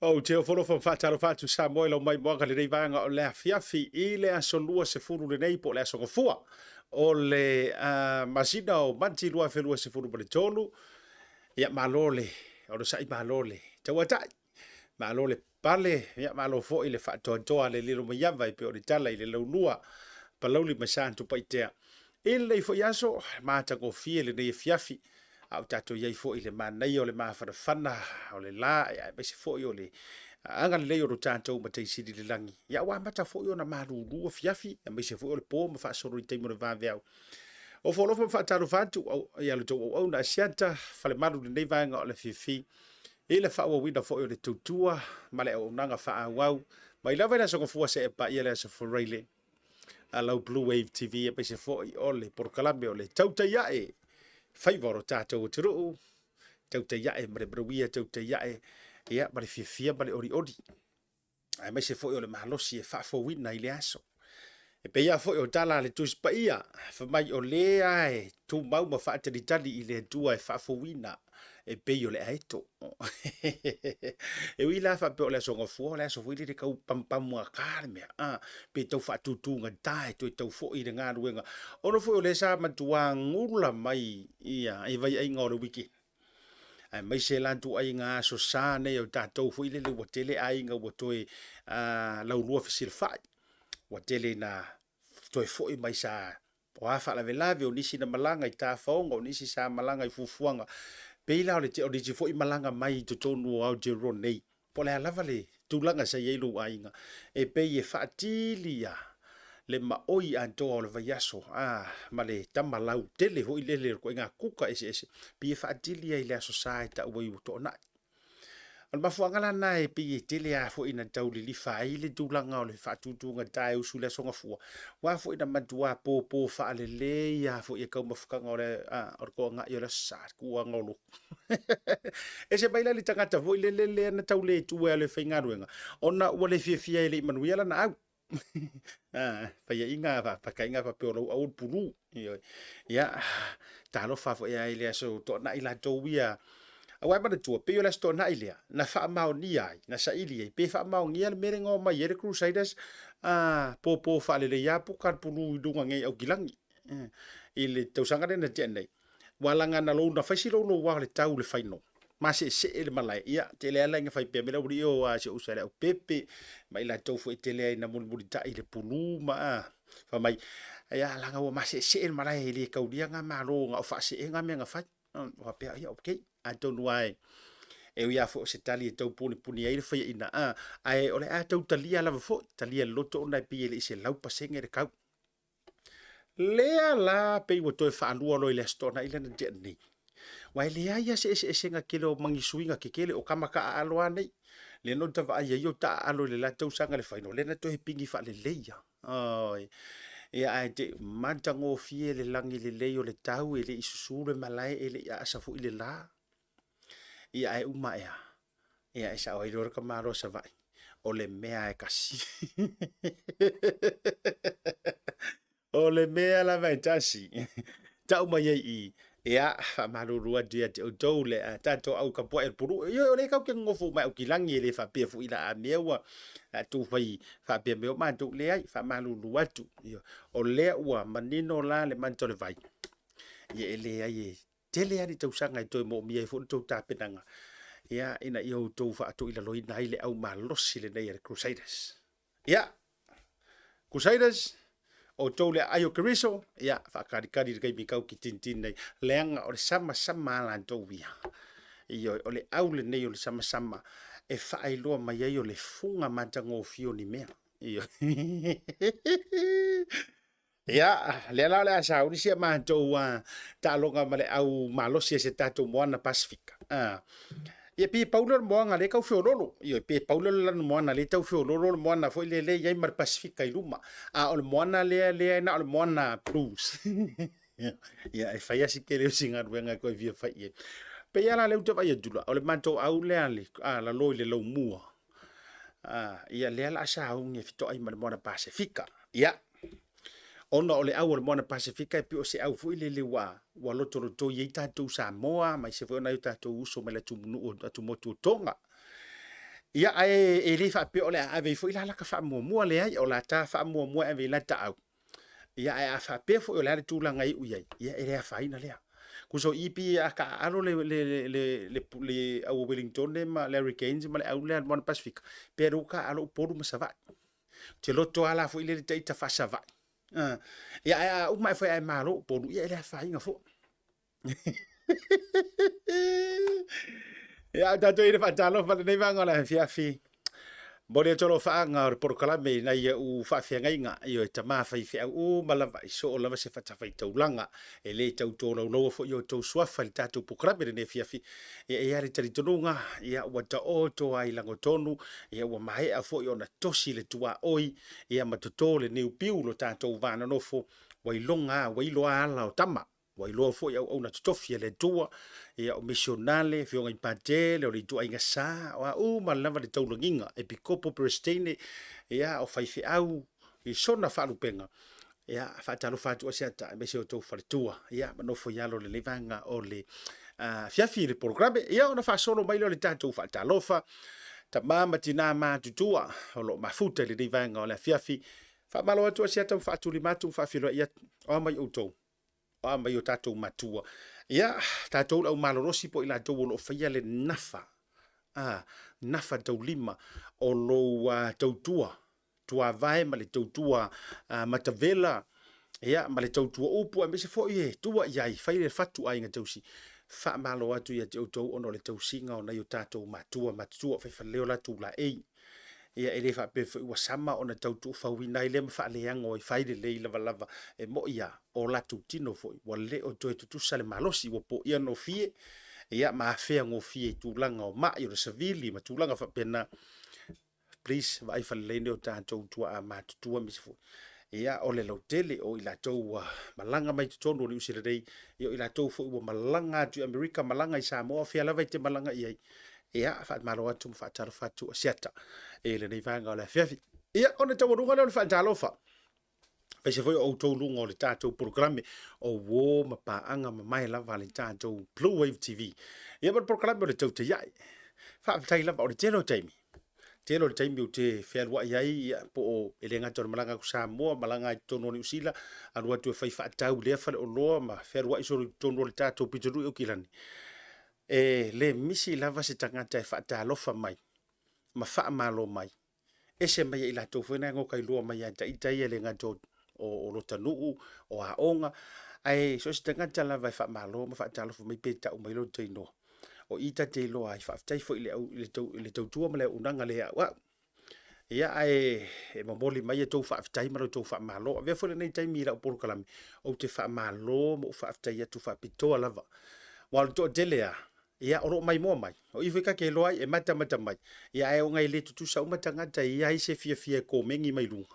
Ou te ofo alofa ma faatalofa atu Samoa i lau maimoaga lenei vaega o le afiafi i le aso 20 lenei po o le aso Gafua o le masina o Mati 2023. Ia malo le onosai, malo le tauatai, malo le pale, ia malo foi le faatoatoa le lilo mai ava e pei o le tala i le laulua Palauli ma Satupaitea. I lenei foi aso, matagofie lenei afiafi, a o tatou i ai foi i le manaia o le mafanafana o le la, aemaise foi o le agalelei o lo tatou Matai Sili i le lagi. Ia ua amata foi ona malulu afiafi, aemaise foi o le po ma faasolo i taimi o le vaveao. Ofo alofa ma faatalofa atu ia le tou auauna Asiata Falemalu i lenei vaega o le afiafi i le faaauauina foi o le tautua ma le auaunaga faaauau mai lava i le aso Gafua seia paia le aso Faraile a lau Blue Wave TV, aemaise foi o le polokalame o le Tautai Ae Faiva o lo tatou atunuu, tautai ae ma le manuia, tautai ae ia ma le fiafia ma le olioli, aemaise foi o le malosi e faafouina i le aso. E pei lava foi o tala a le Tusi Paia, fai mai o lea e tumau ma faatalitali i le Atua e faafouina e pei o le aeto. E ui la faapea o le aso Gafua, o le aso foi lele tau pamupamu gata le mea, a, pe tau faatutugata e toe tau foi i le galuega, ona foi o lea sa matua gula mai ia i vaiaiga o le weekend, aemaise la ituaiga aso sa nei o tatou foi lele ua tele aiga ua toe laulua fesilafai, ua tele ina toe foi mai sa O a faalavelave, o nisi na malaga i tafaoga, o nisi sa malaga i fuafuaga. Pei la o le o nisi foi malaga mai i totonu o Aotearoa nei, po o le a lava le tulaga sa i ai lou aiga, e pei e faatili a le maoi atoa o le vaiaso, a, ma le tama lautele foi lele o le ituaiga kuka eseese, pei e faatili ai i le Aso Sa e tau ai ua toanai. O le mafuaaga la lena e pei e tele lava foi ina tau lilifa ai le tulaga o le faatutugata e usu i le Aso Gafua, aua foi na matua popo faalelei lava foi e taumafataga o le toagai o le Aso Sa, le tulaga o lotu. Ese mai la le tagata foi lele lea na tau le tu e alu e faigaluega, ona ua le fiafia e le i manuia lana au. Faiaiga faapakaiga faapea o lou au o le pulu. Ioe. Ia, talofa foi i le aso toanai latou ia. Aua e manatua, pei o le aso toanai lea, na faamaonia ai, na saili ai, pe faamaonia le mea lea na omai ai le Crusaders, popo faalelei lava puka le pulu i luga nei i Aukilagi i le tausaga lea na tea nei. Ua laga na lou na fai si louloua o le tau i le faino maseesee le malae. Ia, tele lava laina faipea mai le aualii o a si ou uso ia Leaupepe ma i latou foi e tele ai ina mulimulitai i le pulu ma a fai mai, ia leaga ua maseesee le malae e le taulia na malo na o faaseega mea na fai. Ou faapea, ia okay, atonu lava e ui lava foi o se tali e tau punipuni ai le faiaina, a, ae o le a tau talia lava foi, talia i le loto ona e pei e le i 100% le tau. Lea la pei ua toe faalua loa i le Aso Toonai lea na tea nei. Aua e leai lava se eseesega tele o ma ni suiga tetele o tama taaalo lava nei. Lea na ota vaai ai o taaalo i le la tausaga i le final, lea na toe pigi faalelei lava. Oi. Ia ae te matagofie le lagi lelei o le tau, e le i susu le malae, e le i aasa foi le la. Ia ae uma ae a? Ia e sao ai loa le tamaloa Savaii, o le mea e tasi. O le mea lava e tasi. Tau mai ai i, ia, faamalulu atu ia te outou le tatou au tapuai o le pulu. Ioe, o lea tatou te nonofo uma i Aukilagi, e le faapea foi la a mea ua tou fai faapea mai o matou. Leai, faamalulu atu. Ioe, o lea ua manino la le mata o le vai. Ia e leai e tele lava ni tausaga e toe moomia ai foi le tou tapenaga, ia, ina ia outou faatoilaloina ai le au malosi lenei a le Crusaders. Ia, Crusaders, outou le aai o Keriso, ia, faatalitali i le taimi tau te tinitini nei, leaga o le samasama a latou ia. Ioe, o le au lenei o le samasama e faailoa mai ai o le fuga matagofie o ni mea. Ioe. Ia, lea la o le a sauni si a matou taaloga ma le au malosi a si a tatou moana Pasifika. Ia pe pau lea o le moana lea e tau feololo. Ioe, pe pau lea o le lanu moana lea e tau feololo le moana foi lea e i ai ma le Pasifika i luma. A o le moana lea lea na o le moana blues. Ia, e fai lava si tele o si galuega e toe fia fai i ai. Pei lava la lea ou te vaai atu la, o le matou au lea lalo i le laumua. Ia lea la a sauni e fetoai ma le moana Pasefika. Ia, ona o le au o le moana Pasefika e pei o se au foi lele ua ua lotolotoi ai tatou Samoa, aemaise foi o nai o tatou uso mai le atunuu atumotu o Tonga. Ia, ae e le faapea o le a ave ai foi la laka faamuamua, leai, o la ta faamuamua e ave i lata au. Ia, ae a faapea foi o le a le tulaga e iu i ai, ia e le afaina lea. Tusa o i pei a taaalo le au a Ueligitone ma le Hurricanes ma le au lea a le Moana Pasefika, pei o lea ua taaalo Upolu ma Savaii. Ou te loto lava la foi lele ita faa-Savaii, ia ae a uma ae foi a e malo Upolu, ia e le afaina foi. Ia, a o tatou i le faatalofa i lenei vaega o le afiafi, momoli atu alofaaga o le polokalame i nai ou faafeagaiga, ioe, tama faifeau uma lava i so o lava se fatafaitaulaga. E le tau tolaulaua foi o outou suafa i le tatou polokalame i lenei afiafi. Ia, e i ai lava le talitonuga, ia, ua taoto lava i lagotonu, ia, ua maea foi ona tosi le tuaoi, ia, ma toto le niupiu i lo tatou va nonofo, ua iloga lava, ua ilo lava ala o tama, ua iloa foi auauna totofi a le Atua, ia o misionale, afioga i Patele, o le ituaiga sa, o a uma lava le taulagiga, Epikopo, Peresetene, ia, o faifeau i sona faalupega. Ia, e faatalofa atu Asiata aemaise o outou faletua, ia, ma nofo i alo o lenei vaega o le afiafi i le polokalame. Ia, ona faasolo mai lea o le tatou faatalofa, tama ma tina matutua o lo o mafuta i lenei vaega o le afiafi. Faamalo atu Asiata ma faatulima atu ma faafeiloai atu, o a mai outou? O a mai o tatou matua? Ia, tatou le au malolosi po o i latou o lo o faia le nafa, nafa taulima o lou tautua tuavae ma le tautua matavela, ia, ma le tautua upu, aemaise foi e tua i ai, fai le fatu aiga tausi. Faamalo atu ia te outou ona o le tausiga o nai o tatou matua matutua, fai falelei o latou laei. Ia, e le faapea foi ua sama ona tau tuufauina ai lea ma faaleago ai, fai lelei lavalava. E moi lava, o latou tino foi ua le o toe tutusa le malosi, ua poia gofie, ia, ma afea gofie i tulaga o mai o le savili ma tulaga faapena. Please, vaai falelei nai o tatou tuaa matutua aemaise foi ia o le lautele o i latou ua malaga mai totonu o Niu Sila nei, ia o i latou foi ua malaga atu i Amerika, malaga i Samoa, o fea lava e te malaga i ai. Ia, faamalo atu ma faatalofa atu Asiata i lenei vaega o le afiafi. Ia, ona taualuga lea o le faatalofa, aemaise foi o outou luga o le tatou polokalame o uo ma paaga mamae lava a le tatou Blue Wave TV. Ia ma le polokalame o le Tautai Ae. Faafetai lava, o le tele o taimi, tele o le taimi ou te fealuai ai, ia, po o e le gata o le malaga atu Samoa, malaga i totonu o Niu Sila, alu atu e fai faatau i lea faleoloa ma fealuai solo i totonu o le tatou pitonuu i Aukilani. E le misi lava se tagata e faatalofa mai ma faamalo mai, ese mai ia i latou foi na e goka iloa mai ia ita ia, e le gata o lota nuu, o aoga, ae so o se tagata lava e faamalo ma faatalofa mai pe tau mai lota igoa. O i ta te iloa ai, faafetai foi i le tautua ma le auaunaga le auau. Ia, ae e momoli mai a outou faafetai ma la outou faamalo. Avea foi lenei taimi i lau polokalame, ou te faamalo ma ou faafetai atu faapitoa lava. Aua o le toatele lava, ia, o lo o maimoa mai, o i foi ta te iloa ai, e matamata mai, ia, ae ona e le tutusa uma tagata e i ai se fiafia e komeni mai luga,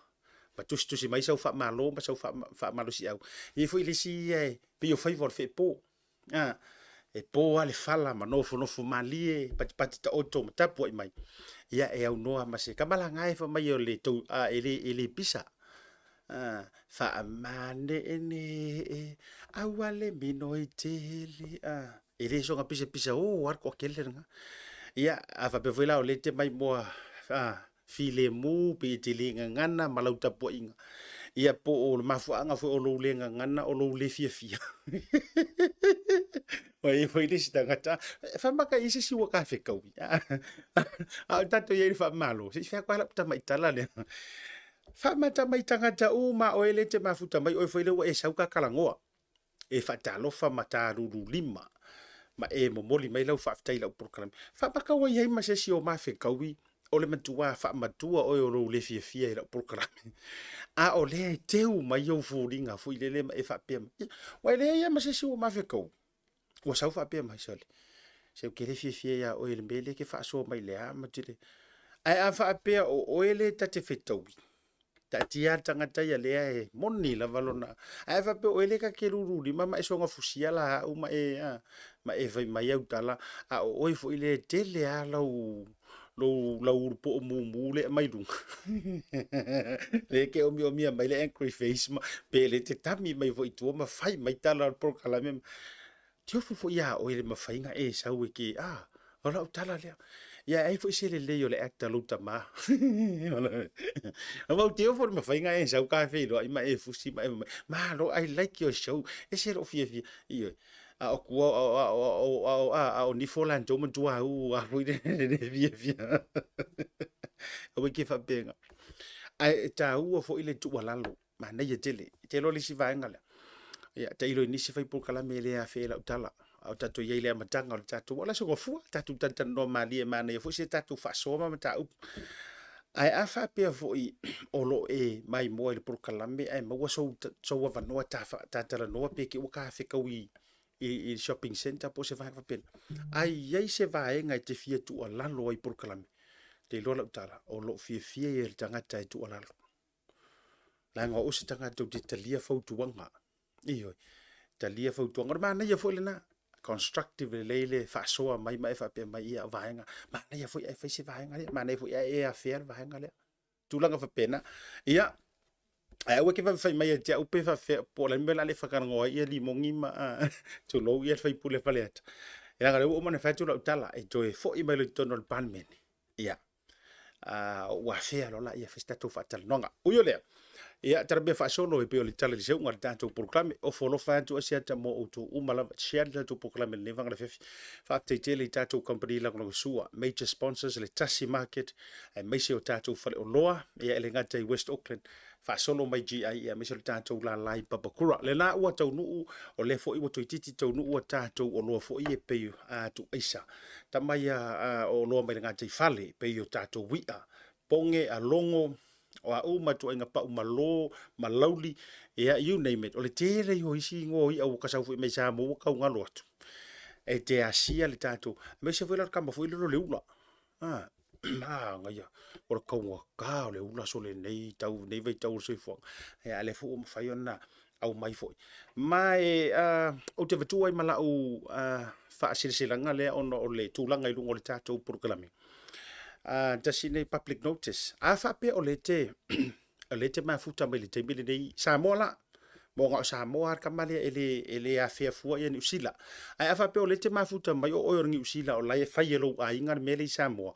ma tusitusi mai sau faamalo ma sau faamalosiau. E i ai foi le isi ia e pei o faiva o le feepo. E po lava le fala ma nofonofo malie, patipati taoto ma tapuai mai. Ia, e aunoa ma se kamalaga e fai mai o le tou, e le pisa. Faamaneenee aua le minoi tele. E le soona pisapisa o lava le toatele lena. Ia, a faapea foi la o lea e te maimoa filemu pe e te le gagana ma lau tapuaiga, ia po o le mafuaaga foi o lou le gagana o lou le fiafia. Ua i ai foi le isi tagata, faamaka i se isi ua ta fetaui. A o tatou i ai i le faamalo, se i fai atu lava lau tamaitala lea. Faamata mai tagata uma oe lea e te mafuta mai, oe foi lea ua e sau ta talanoa. E faatalofa ma ta lululima ma e momoli mai lau faafetai i lau polokalame. Faamata ua i ai ma se isi o mafetaui o le matua faamatua oe o lou le fiafia i lau polokalame. A o lea e teu mai ou foliga foi lele ma e faapea mai, ua e leai lava ma se isi ua mafetaui. Ua sau faapea mai, sole, se ou te le fiafia ia oe i le mea lea e te faasoa mai le a ma te le. Ae a faapea o oe lea ta te fetaui, taatia le tagata ia lea e moni lava lona. Ae a faapea o oe lea ta te lululima ma e soona fusia la au ma e, a, ma e fai mai au tala, a o oe foi lea e tele lava lau lou lau ulupoo mumu lea mai luga lea ke omiomia mai le angry face ma pe le te tami mai foi i tua ma fai mai tala o le polokalame. Tiofu foi ia oe le mafaiga e sau e ke, a, o lau tala lea. Ia ai foi se lelei o le actor lou tama. Aua ou te ofo i le mafaiga e sau ka feiloai ma e fusi ma e fai mai, Malo, I like your show. Ese lou fiafia. Ioe. A o kua a o nifo latou matua u a foi le le fiafia. Aua ke faapena. Ae e taua foi le tuualalo. Manaia tele. Te iloa le isi vaega lea. Ia, tailo i nisi fai polokalame e le afea i lau tala. A o tatou i ai i le amataga o le tatou, o le aso gafua, tatou talatalanoa malie e manaia foi se tatou faasoa ma mataupu. Ae a faapea foi o lo o e maimoa i le polokalame ae maua sou, sou avanoa ta, ta talanoa pe te ua ta fetaui i, i shopping centre po o se vaega faapena. A i ai se vaega e te fia tuualalo ai i polokalame, te iloa lau tala, o lo o fiafia ia le tagata e tuualalo. Leaga o au se tagata ou te talia fautuaga. Ioe, talia fautuaga. O le manaia foi lena, constructive lelei le faasoa mai ma e faapea mai, ia o vaega, manaia foi ae fai se vaega lea, manaia foi ae e afea le vaega lea. Tulaga faapena. Ia, ae aua e te vave fai mai ia te au pe faapefea, po o le a le mea o le a le faatalanoa ai ia Limogi ma tulou ia le sui usufono o Faleata. Leaga o lea ua uma ona fai atu lau tala e toe foi mai loa i totonu o le Palemene. Ia, ou afea loa laia e fai se tatou faatalanoaga. Ui o lea, ia, talamea faasolo e pei o le tala i le seuga o le tatou polokalame. Ofo alofa atu Asiata mo outou uma lava. Share le tatou polokalame i lenei vaega afiafi. Faafetai tele i tatou kamupani lagolagosua, major sponsors, le Tasi Market, aemaise o tatou faleoloa, ia e le gata i West Auckland, faasolo mai GI, ia aemaise o le tatou lala i Papakura. Lena ua taunuu, o lea foi ua toeitiiti taunuu a tatou oloa foi e pei a tuaisa. Tama ia o oloa mai le gataifale, e pei o tatou i'a, poge, alogo, o a uma ituaiga pau malo, malauli, ia you name it. O le tele ia o isi igoa o i'a ua kasau foi mai Samoa ua tau galo atu. E te asia le tatou, aemaise foi la o le tama foi lele o le ula. A, manaia, o le taugata o le ula sole nei tau, nei vaitau o le soifuaga. Ia, a o lea foi ua mafai ona aumai foi. Ma e, ou te avatua ai ma lau faasilasilaga lea ona o le tulaga i luga o le tatou polokalame. Tasi nei public notice. A faapea o lea e te, o lea e te mafuta mai i le taimi lenei, Samoa la, mo na o Samoa lava le tama lea e le, e le afea fua ia Niu Sila. Ae a faapea o lea e te mafuta mai o oe o le Niu Sila o la e fai e lou aiga le mea lea i Samoa,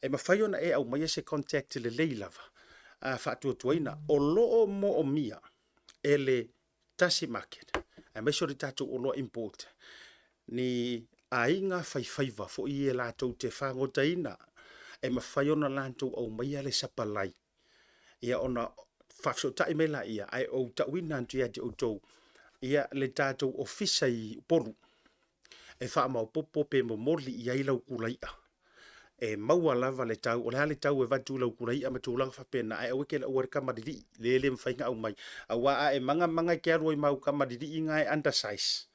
e mafai ona e aumaia se contact lelei lava a faatuatuaina. O lo o moomia e le Tasi Market, aemaise o le tatou oloa import, ni aiga faifaiva foi ia latou te fagotaina e mafai ona latou aumaia le sapalai, ia ona faafesootai mai laia, ae ou tauina atu ia te outou ia le tatou ofisa i Upolu e faamaopoopo pe momoli i ai lau kulai'a. E maua lava le tau, o le a le tau e avatu i lau kulai'a ma tulaga faapena, ae aua e te laua le kamalili'i, le le mafai ona aumai. Aua a e maga maga e te alu ai ma au kamalili'i na e undersize,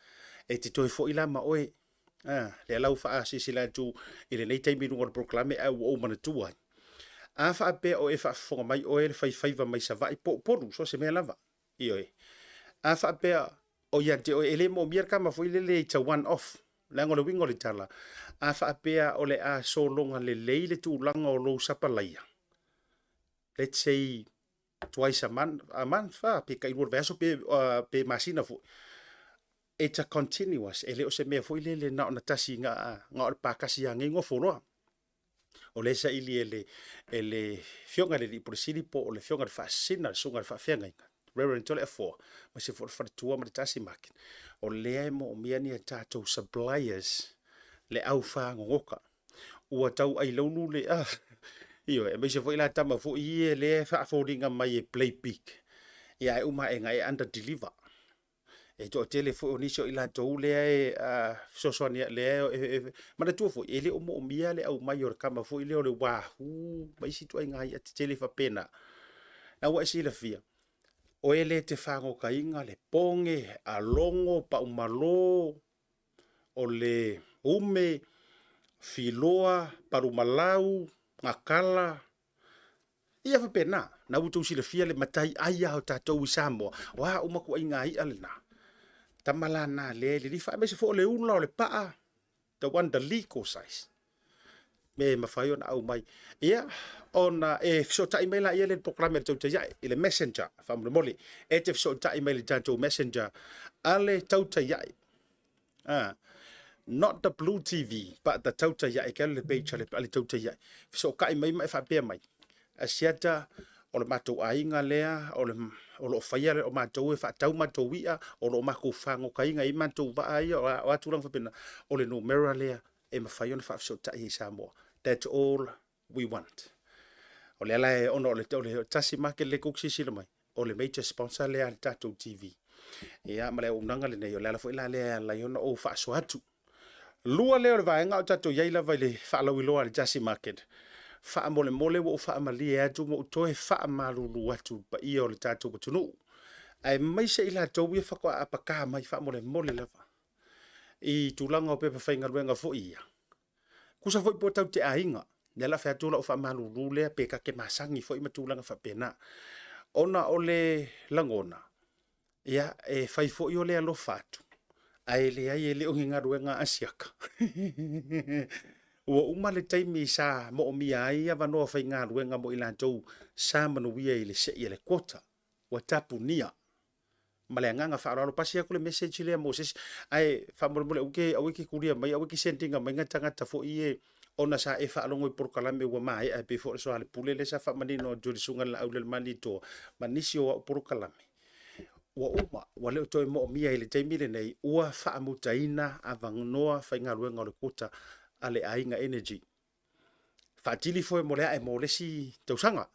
e te toe foi la ma oe. A, lea la ua faasilasila atu i lenei taimi i luga o le polokalame ae ua ou manatua ai. A faapea o e faafofoga mai oe le faifaiva mai Savaii po o Upolu, so o se mea lava, ioe. A faapea o ia te oe, e le moomia le kama foi lele it's a one off. Leaga o le uiga o le tala, a faapea o le a sologa lelei le tulaga o lou sapalaia, let's say twice a month, a month a, pe tailua i le vaiaso pe, pe masina foi, it's a continuous, e le o se mea foi lele na ona tasi na, na o le pakasi lava nei nofo loa. O lea e saili e le, e le Afioga i le Alii Pule Sili po o le Afioga i le Faasisina, le Susuga i le Faafeagaiga, Reverend Toleafoa, aemaise foi o le faletua ma le Tasi Market. O lea e moomia ni a tatou suppliers le au fagogota. Ua tau ailaulu le, ah, ioe, aemaise foi la tama foi ia lea e faafoliga mai e play big. Ia ae uma ae e under deliver. E toatele foi o nisi o i latou lea e fesoasoani lea e manatua foi e le o moomia le aumai o le kama foi lea o le wahoo ma isi ituaiga i'a tetele faapena. Na ua e silafia, o e le te fagotaina le poge, alogo, paumalo, o le ume, filoa, palumalau, gakala, Ia faapena, na ua outou silafia le matai ai a o tatou i Samoa, o a uma ituaiga i'a lena. Tama la na lea e lilifa, aemaise foi o le ula o le paa, the one the legal size, me mafai ona aumai. Ia, ona e fesootai mai laia le polokalame a le Tautai Ae i le messenger, faamolemole, e te fesootai mai i le tatou messenger a le Tautai Ae. Not the Blue TV, but the Tautai Ae, ke alu i le page a le, a le Tautai Ae. Fesootai mai ma e faapea mai, Asiata, o le matou aiga lea, o, le, o lo o faia o matou e faatau matou i'a, o lo o matou fagotaina ai matou vaa ia, o a, o a tulaga faapena, o le numera lea e mafai ona faafesootai ai i Samoa. That's all we want. O lea la e, ona o le, o le tasi market lea tou te silasila mai, o le major sponsor lea a le tatou TV. Ia, ma le auaunaga lenei, o le ala foi la lea e ala ai ona ou faasoa atu. Lua lea o le vaega o tatou i ai lava i le faalauiloa a le Tasi Market. Faamolemole ua ou faamalie atu ma ou toe faamalulu atu i le paia o le tatou atunuu, aemaise i latou ia faatoa apaka mai faamolemole lava i tulaga o pepa faigaluega foi ia. Tusa foi po tau te aiga, lea la fai atu lau faamalulu lea pe ta te masani foi ma tulaga faapena. Ona o le lagona, ia, e fai foi o le alofa atu, ae leai e le o ni galuega a siaka. Ua uma le taimi sa moomia ai avanoa faigaluega mo i latou sa manuia i le sei a le quota. Ua tapunia. Ma le agaga faaaloalo, pasi atu le message lea mo se isi. Ae faamolemole aua ke, aua ke kulia mai, aua ke send ina mai na tagata foi e ona sa e faalogo i polokalame ua maea e pei foi o le Soalepule lea sa faamanino atu e le Susuga i le Laau i le Malietoa ma nisi o au polokalame. Ua uma, ua le o toe moomia i le taimi lenei, ua faamutaina avanoa faigaluega o le quota a le Aiga Energy. Faatili foe mo le ae mo le isi tausaga.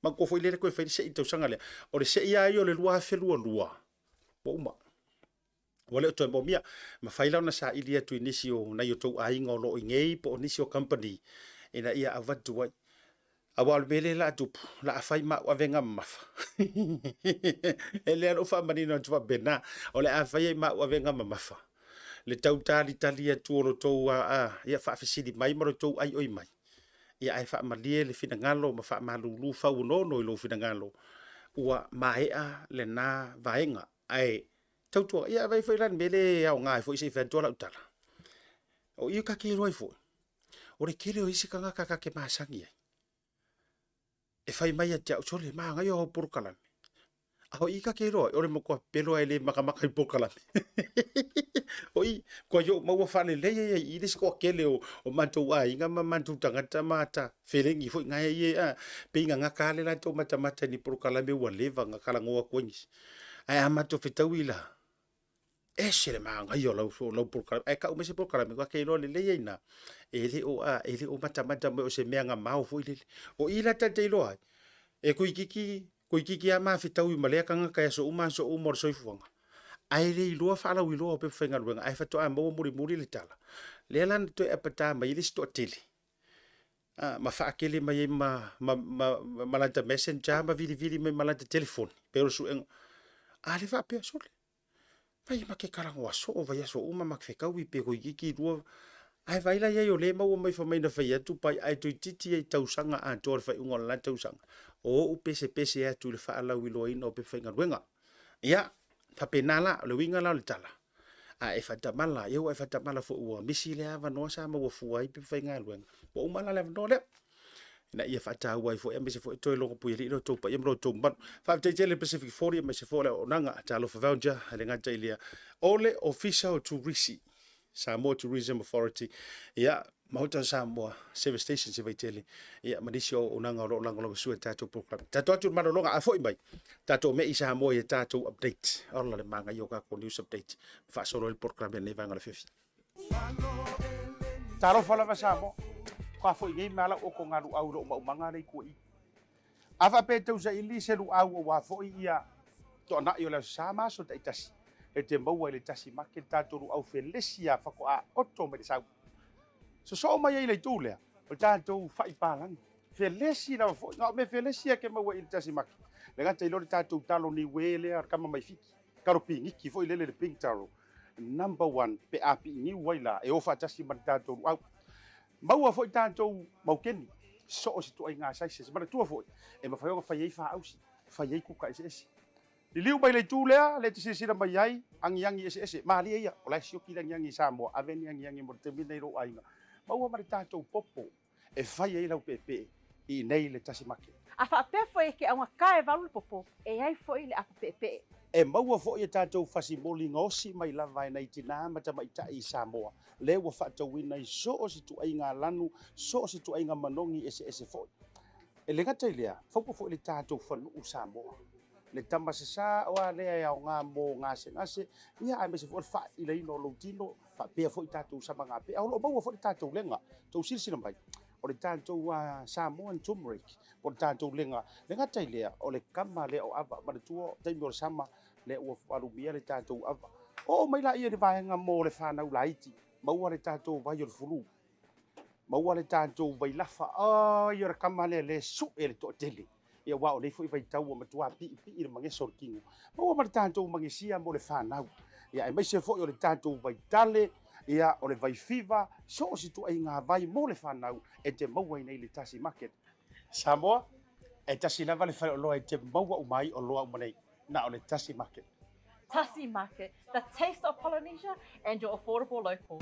Manatua foi lea toe fai le sei tausaga lea. O le sei lava ia o le 2022, ua uma. Ua le o toe moomia. Mafai la ona saili atu i nisi o nai o tou aiga o lo o i nei po o nisi o kamupani ina ia avatu ai. Aua o le mea lea la a tupu, la a fai ma au avega mamafa. E lea na ou faamanino atu faapena, o le a fai ai ma au avega mamafa le tau talitali atu o lo outou ia faafesili mai ma lo outou aioi mai. Ia ae faamalie le finagalo ma faamalulu fauonono i lou finagalo ua maea lena vaega. Ae tautua, ia vaai foi la i le mea lea e aoga ai foi se i fai atu lau tala. O i ta te iloa ai foi, o le tele o isi tagata ta te masani ai, e fai mai ia te au, sole, manaia o au polokalame. A o i ta te iloa ai, o le matua pelo lava e le makamaka i polokalame. O i, matua i ou maua faalelei ai i i le isi toatele o matou aiga ma matou tagata ma ata felegi foi na e ia, a, pei na gata lava le latou matamata i ni polokalame ua leva ona talanoa atu ai nisi. Ae a matou fetaui la, ese le manaia o lau, o lau polokalame. Ae tau mai se polokalame, ta te iloa lelei ai i ina, e le o, a, e le o matamata mai o se mea gamao foi lele. O i la ta te iloa ai, e toeitiiti, toeitiiti lava ma fetaui ma lea tagata i aso uma aso uma o le soifuaga, ae le iloa faalauiloa o pepa faigaluega, ae faatoa maua mulimuli le tala. Lea la na toe apata mai ai le isi toatele, a, ma faatele mai ai ma, ma, ma, ma lata messenger ma vilivili mai ma lata telefoni, pei o le suega. A le faapea, sole, Vai ma ke talanoa soo vaiaso uma ma ke fetaui pe toeitiiti lua. Ae vaai la i ai o lea e maua mai fai mai na fai atu pai ae toeitiiti ai tausaga atoa le faaiuga o le la tausaga. O ou pesepese atu i le faalauiloaina o pepa faigaluega. Ia, faapena la, o le uiga la o le tala, a e faatamala, ia ua e faatamala foi ua misi lea avanoa sa maua fua ai pepa faigaluega. Ua uma la le avanoa lea. ina ia faataua ai foi aemaise foi toe logo puialii lo outou paia ma lo outou mamalu. Faafetai tele Pacific 40 aemaise foi o le auaunaga Talofa Voucher e le gata i lea o le Ofisa o Turisi Samoa Tourism Authority ia Maota o Samoa Service Station se Vaitele ia ma nisi o auaunaga o lo o lagolagosua i le tatou program. Tatou atu i le malologa a foi mai tatou mei i Samoa i a tatou update. Ola le manaia o tatou news update faasolo ai le program i lenei vaega o le afiafi. Talofa lava Samoa, ua foi nei ma lau oko galuau i lou maumaga lea i tua i. A faapea e tau saili se luau aua foi ia toanai o le Aso Sa ma aso taitasi, e te maua i le tasi make le tatou luau felesi a faatoa oto mai le sau. Sosoo mai ai i le itu lea, o le tatou fai palagi. Felesi lava foi, na o mea felesi lava ke maua i le tasi make. Le gata i lea o le tatou talo niue lea o le kama mai Fiti, talo piniki foi lele le pink taro. Number one pe a piiniu ai la e o faatasi ma le tatou luau. Maua foi tatou maukeni, so o se ituaiga sizes. Manatua foi, e mafai ona fai ai faausi, fai ai kuka eseese. Liliu mai le itu lea, lea e te silasila mai ai, agiagi eseese. Malie ia, o la e sioki le agiagi i Samoa, ave ni agiagi mo le taimi lenei i lou aiga. Maua ma le tatou popo e fai ai lau peepee i inei i le tasi make. A faapea foi e ke augata e valu le popo, e ai foi le apo peepee. E maua foi e tatou fasimoli gaosi mai lava e nai tinā ma tamaitai i Samoa, lea ua faatauina i so o se ituaiga lanu, so o se ituaiga manogi eseese foi. E le gata i lea, faupa foi le tatou fanuu Samoa. Le tama sasā o a lea e aoga mo gasegase, ia aemaise foi o le faailaina o lou tino, faapea foi tatou samagapea. O lo o maua foi le tatou lega. Tou silasila mai, o le tatou Samoan turmeric, po o le tatou lega. Le gata i lea, o le kama lea o ava. Manatua, taimi o le sama, lea ua alumia le tatou ava. Oo mai laia i le vaega mo le fanau laiti, maua le tatou vai o le fulu, maua le tatou vailafa. Ai, o le kama lea le sue le toatele. Ia, aua o nei foi vaitau ua matua piipii le mageso o le tino. Maua ma le tatou magesia mo le fanau. Ia, aemaise foi o le tatou vaitale, ia, o le vaifiva, so o se ituaiga vai mo le fanau e te maua i nei le Tasi Market. Samoa, e tasi lava le faleoloa e te maua uma ai oloa uma nei, na o le Tasi Market. Tasi Market, the taste of Polynesia and your affordable local.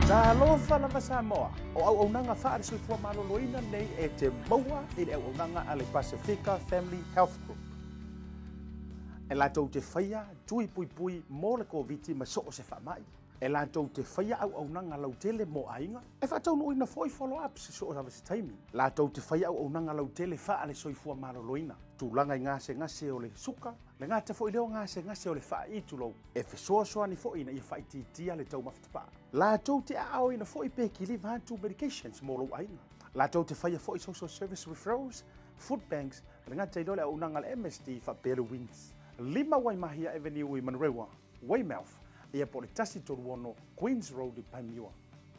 Talofa lava Samoa, o auaunaga faale-soifua maloloina nei e te maua i le auaunaga a le Pasefika Family Health Group. E latou te faia tui puipui mo le Koviti ma so o se faamai. E latou te faia auaunaga lautele mo aiga. E faataunuuina foi follow-ups i so o lava se taimi. Latou te faia auaunaga lautele faale-soifua maloloina, tulaga i gasegase o le suka, le gata foi lea o gasegase o le faai'i tulou, e fesoasoani foi ina ia faaitiitia le taumafa tapaa. Latou te aaoina foi pe kiliva atu medications mo lou aiga. Latou te faia foi social service referrals, food banks, le gata i lea o le auaunaga a le MSD faapea le WINZ. 5 Waimahia Avenue i Manurewa, Weymouth, ia po o le 136 Queens Road i Panmure.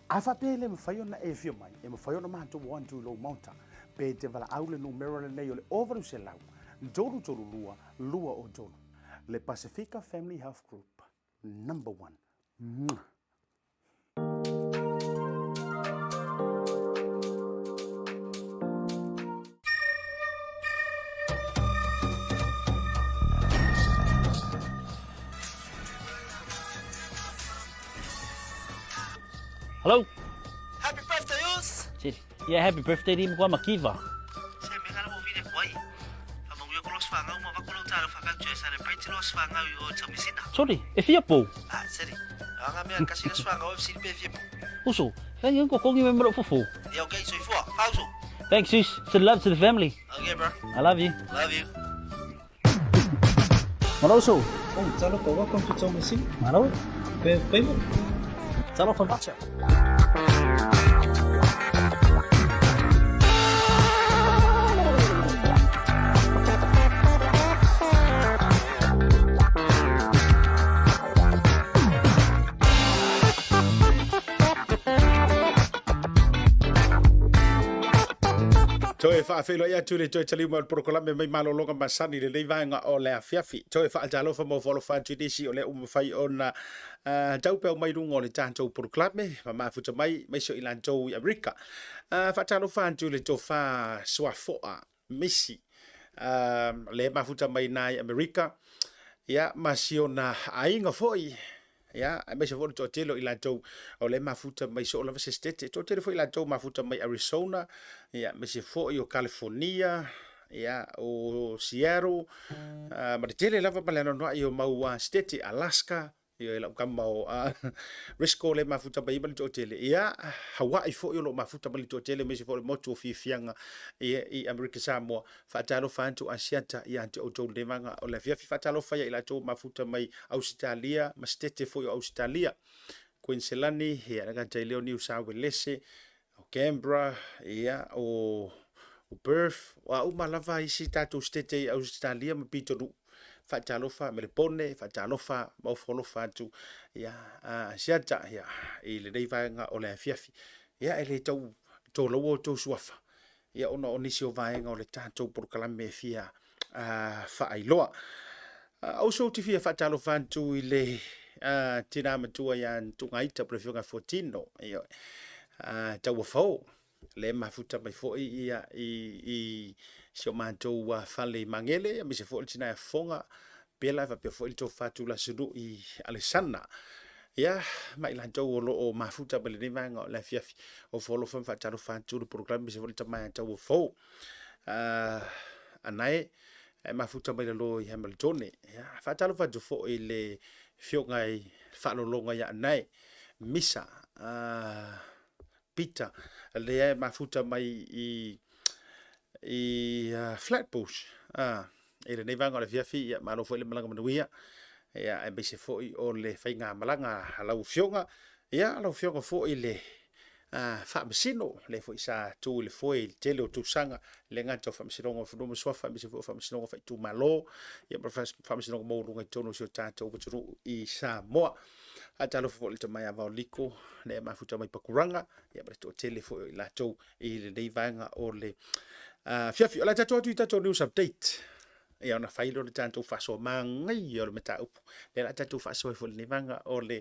A faapea e le mafai ona e afio mai, e mafai ona matou o atu i lou maota, pe te valaau le numera lenei o le 0800 332 203. Le Pasefika Family Health Group, number one. Mwah. Hello. Happy birthday, Us! Yeah, happy birthday di mo makiva. Se me kana mo vile kwai. Fa mo yo kolos fa ngau mo va kolo talo fa ka celebrate los fa ngau yo tamisina. Sorry, e fia pou. Ah, seri. Anga mea kasi los fa ngau e pe fia pou. Uso, thank you ko kongi me mro fufu. Yeah, okay, so ifua. Hauso. Thanks, sis. Send love to the family. Okay, bro. I love you. Love you. Malo uso. Oh, talofa, welcome to Tomasina. Malo. Pe payment. Talofa vacha. Toe faafeiloai atu le toe taliu mai o le polokalame mai malologa masani lenei vaega o le afiafi. Toe faatalofa ma ofo atu i nisi o lea ua mafai ona taupeau mai luga o le tatou polokalame ma mafuta mai mai so i latou i Amerika. Faatalofa atu le tofa Suafoa Misi le mafuta mai na i Amerika ia ma si ona aiga foi ia aemaise foi le toatele o i latou o le mafuta mai so o lava se state toatele foi i latou mafuta mai Arizona ia aemaise foi o California ia o Seattle ma le tele lava ma le anoanoai o mau state Alaska Ia e lau kama o Risco le mafuta mai ma le toatele. Ia, Hawaii foi o lo mafuta mai le toatele aemaise foi o le motu o fiafiaga ia, i Amerika Samoa. Faatalofa atu Asiata ia te outou lenei vaega o le afiafi. Faatalofa ia i latou mafuta mai Ausetalia ma setete foi o Ausetalia. Queensland, ia, le gata i lea o Niu Sauelese, o Canberra, ia, o, o Perth, o a uma lava isi tatou state i Ausetalia ma pitonuu. Faatalofa Melepone, faatalofa ma ofo alofa atu ia a Siata ia, i lenei vaega o le afiafi. Ia, e le tau tolaua outou suafa, ia ona o nisi o vaega o le tatou polokalame e fia faailoa. Uso ou te fia faatalofa atu i le tina matua ia Tugaita po o le Afioga Fuatino, ioe, Tauafao, le mafuta mai foi ia i si o matou fale i Magele, aemaise foi o le tina ia Fofoga. Pela e faapea foi le tofa Tulasunui Alesana. Ia, ma i latou o lo o mafuta mai lenei vaega o le afiafi o foalofa ma faatalofa atu le polokalame aemaise foi le tama ia Tauofo. Anae e mafuta mai lalo i Hamiltone. Ia, faatalofa atu foi i le afioga i Faalologa ia Anae Misa Peter lea e mafuta mai i i Flatbush i lenei vaega o le afiafi. Ia, malo foi le malaga manuia, ia, aemaise foi o le faigamalaga a lau Afioga, ia, lau Afioga foi le Faamasino, lea foi sa tu i le foe i le tele o tausaga, e le gata o Faamasinoga o Fanua ma Suafa, aemaise foi o Faamasinoga Faaitumalo, ia, ma le Faamasinoga Maualuga i totonu o si o tatou atunuu i Samoa. Faatalofa foi i le tama ia Vaoliko, lea e mafuta mai Pakuranga, ia, ma le toatele foi o i latou i lenei vaega o le afiafi. O le a tatou atu i tatou news update, ia ona fai lea o le tatou faasoa manaia o le mataupu lea la tatou faasoa ai foi lenei vaega o le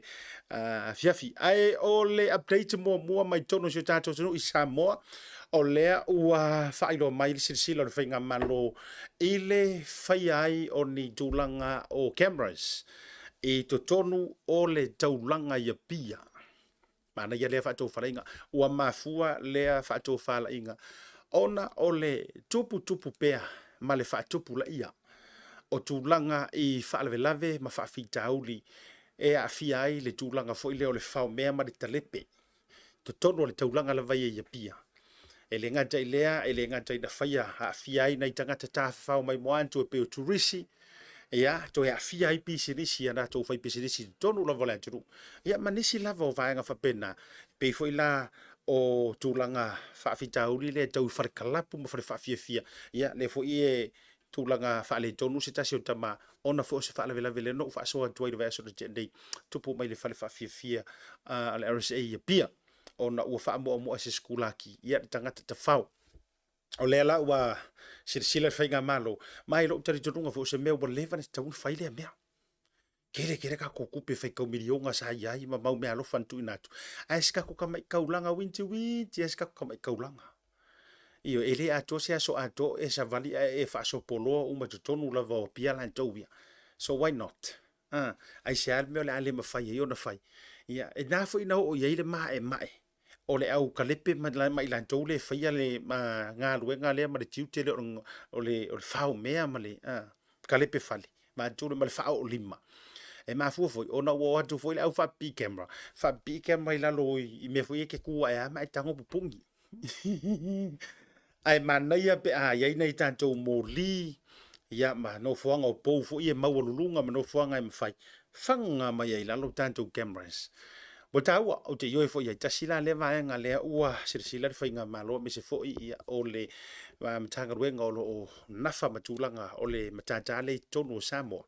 afiafi. Ae o le update muamua mai totonu o si o tatou atunuu i Samoa, o lea ua faailoa mai le silasila o le faigamalo i le faia ai o ni tulaga o cameras i totonu o le taulaga i Apia. Manaia lea faatofalaiga. Ua mafua lea faatofalaiga ona o le tuputupu pea ma le faatupulaia o tulaga i faalavelave ma faafitauli e aafia ai le tulaga foi lea o le faomea ma le talepe totonu o le taulaga lava ia i Apia. E le gata i lea, e le gata ina faia aafia ai nai tagata tafafao maimoa atu e pei o turisi, ia, toe aafia ai pisinisi a latou faipisinisi i totonu lava o le atunuu, ia ma nisi lava o vaega faapena, e pei foi la o tulaga faafitauli lea tau i fale kalapu ma fale faafiafia, ia lea foi e tulaga faaletonu se tasi o tama ona foi o se faalavelave lea na ou faasoa atu ai i le vaiaso na tea nei, tupu mai i le fale faafiafia a le RSA i Apia, ona ua faamuamua e se sikulaki ia le tagata tafao. O lea la ua silasila le faigamalo, ma i lou talitonuga foi o se mea ua leva ona tatau ona fai lea mea. Tele tele tatou tupe faitau miliona sa i ai ma mau meaalofa na tuuina atu, ae si tatou tamai taulaga uitiuiti lava si tatou tamai taulaga. Ioe, e le atoa se aso atoa o e savali ae e faasopoloa uma i totonu lava o Apia latou ia. So why not? Aisea le mea o le a le mafai ai ona fai? Ia, e na foi na oo i ai le maemae o le au kalepe ma i latou lea e faia le galuega lea ma le tiute lea o le faomea ma le kalepe fale matou ma le faaoolima. E mafua foi ona ua o atu foi le au faapipii camera, faapipii camera i lalo i mea foi ia e te tu ae lava ma e tago pupugi. Ae manaia pe a i ai nai tatou moli ia ma nofoaga o pou foi ia maualuluga ma nofoaga e mafai faga mai ai i lalo tatou cameras. Ua taua, ou te ioe foi i ai, tasi la lea vaega lea ua silasila le faigamalo aemaise foi ia o le Matagaluega o lo o nafa ma tulaga o le matata lea i totonu o Samoa.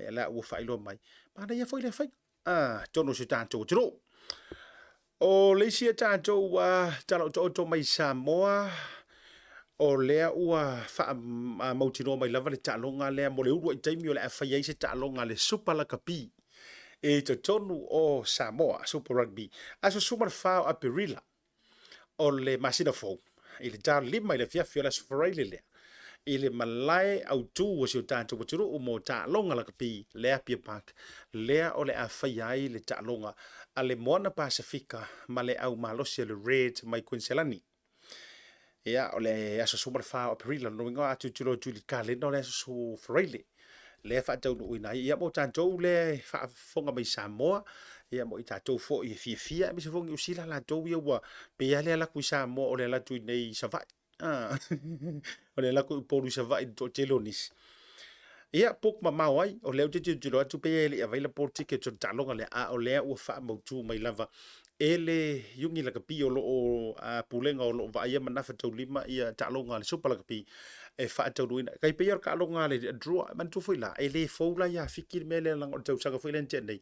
Ia la ua faailoa mai, manaia foi lea faiga totonu o si o tatou atunuu. O le isi a tatou ua talaotooto mai Samoa, o lea ua faamautinoa mai lava le taaloga lea mo le uluai taimi o le a fai ai se taaloga a le Super Lakapi i totonu o Samoa, Super Rugby, aso 14 o Aperila o le masina fou i le ta 5 i le afiafi o le Aso Faraile lea i le malae autu o si o tatou atunuu mo taaloga lakapi le Apia Park lea o le a faia ai le taaloga a le Moana Pasefika ma le au malosi a le Reds mai Kuiniselani. Ia, o le aso 14 o Aperila, lona uiga a tilotilo atu i le kalena o le aso Faraile lea e faataunuuina ai. Ia, mo tatou lea e faafofoga mai Samoa, ia mo i tatou foi e fiafia, aemaise foi o Niu Sila latou ia ua pei lava le alu atu i Samoa o le alu atu i inei i Savaii. O le alu atu i Upolu i Savaii i le toatele o nisi. Ia, book mamao ai, o lea ou te tilotilo atu pei e le i available tickets o le taaloga lea, a o lea ua faamautu mai lava e le Iuni Lakapi o lo o Pulega o lo o vaaia ma nafataulima ia taaloga a le Super Lakapi e faataunuuina. E tai pei o le taaloga a le Drua, e manatua foi la, e le fou la ia Fiti le mea lea leaga o le tausaga foi lea na tea nei.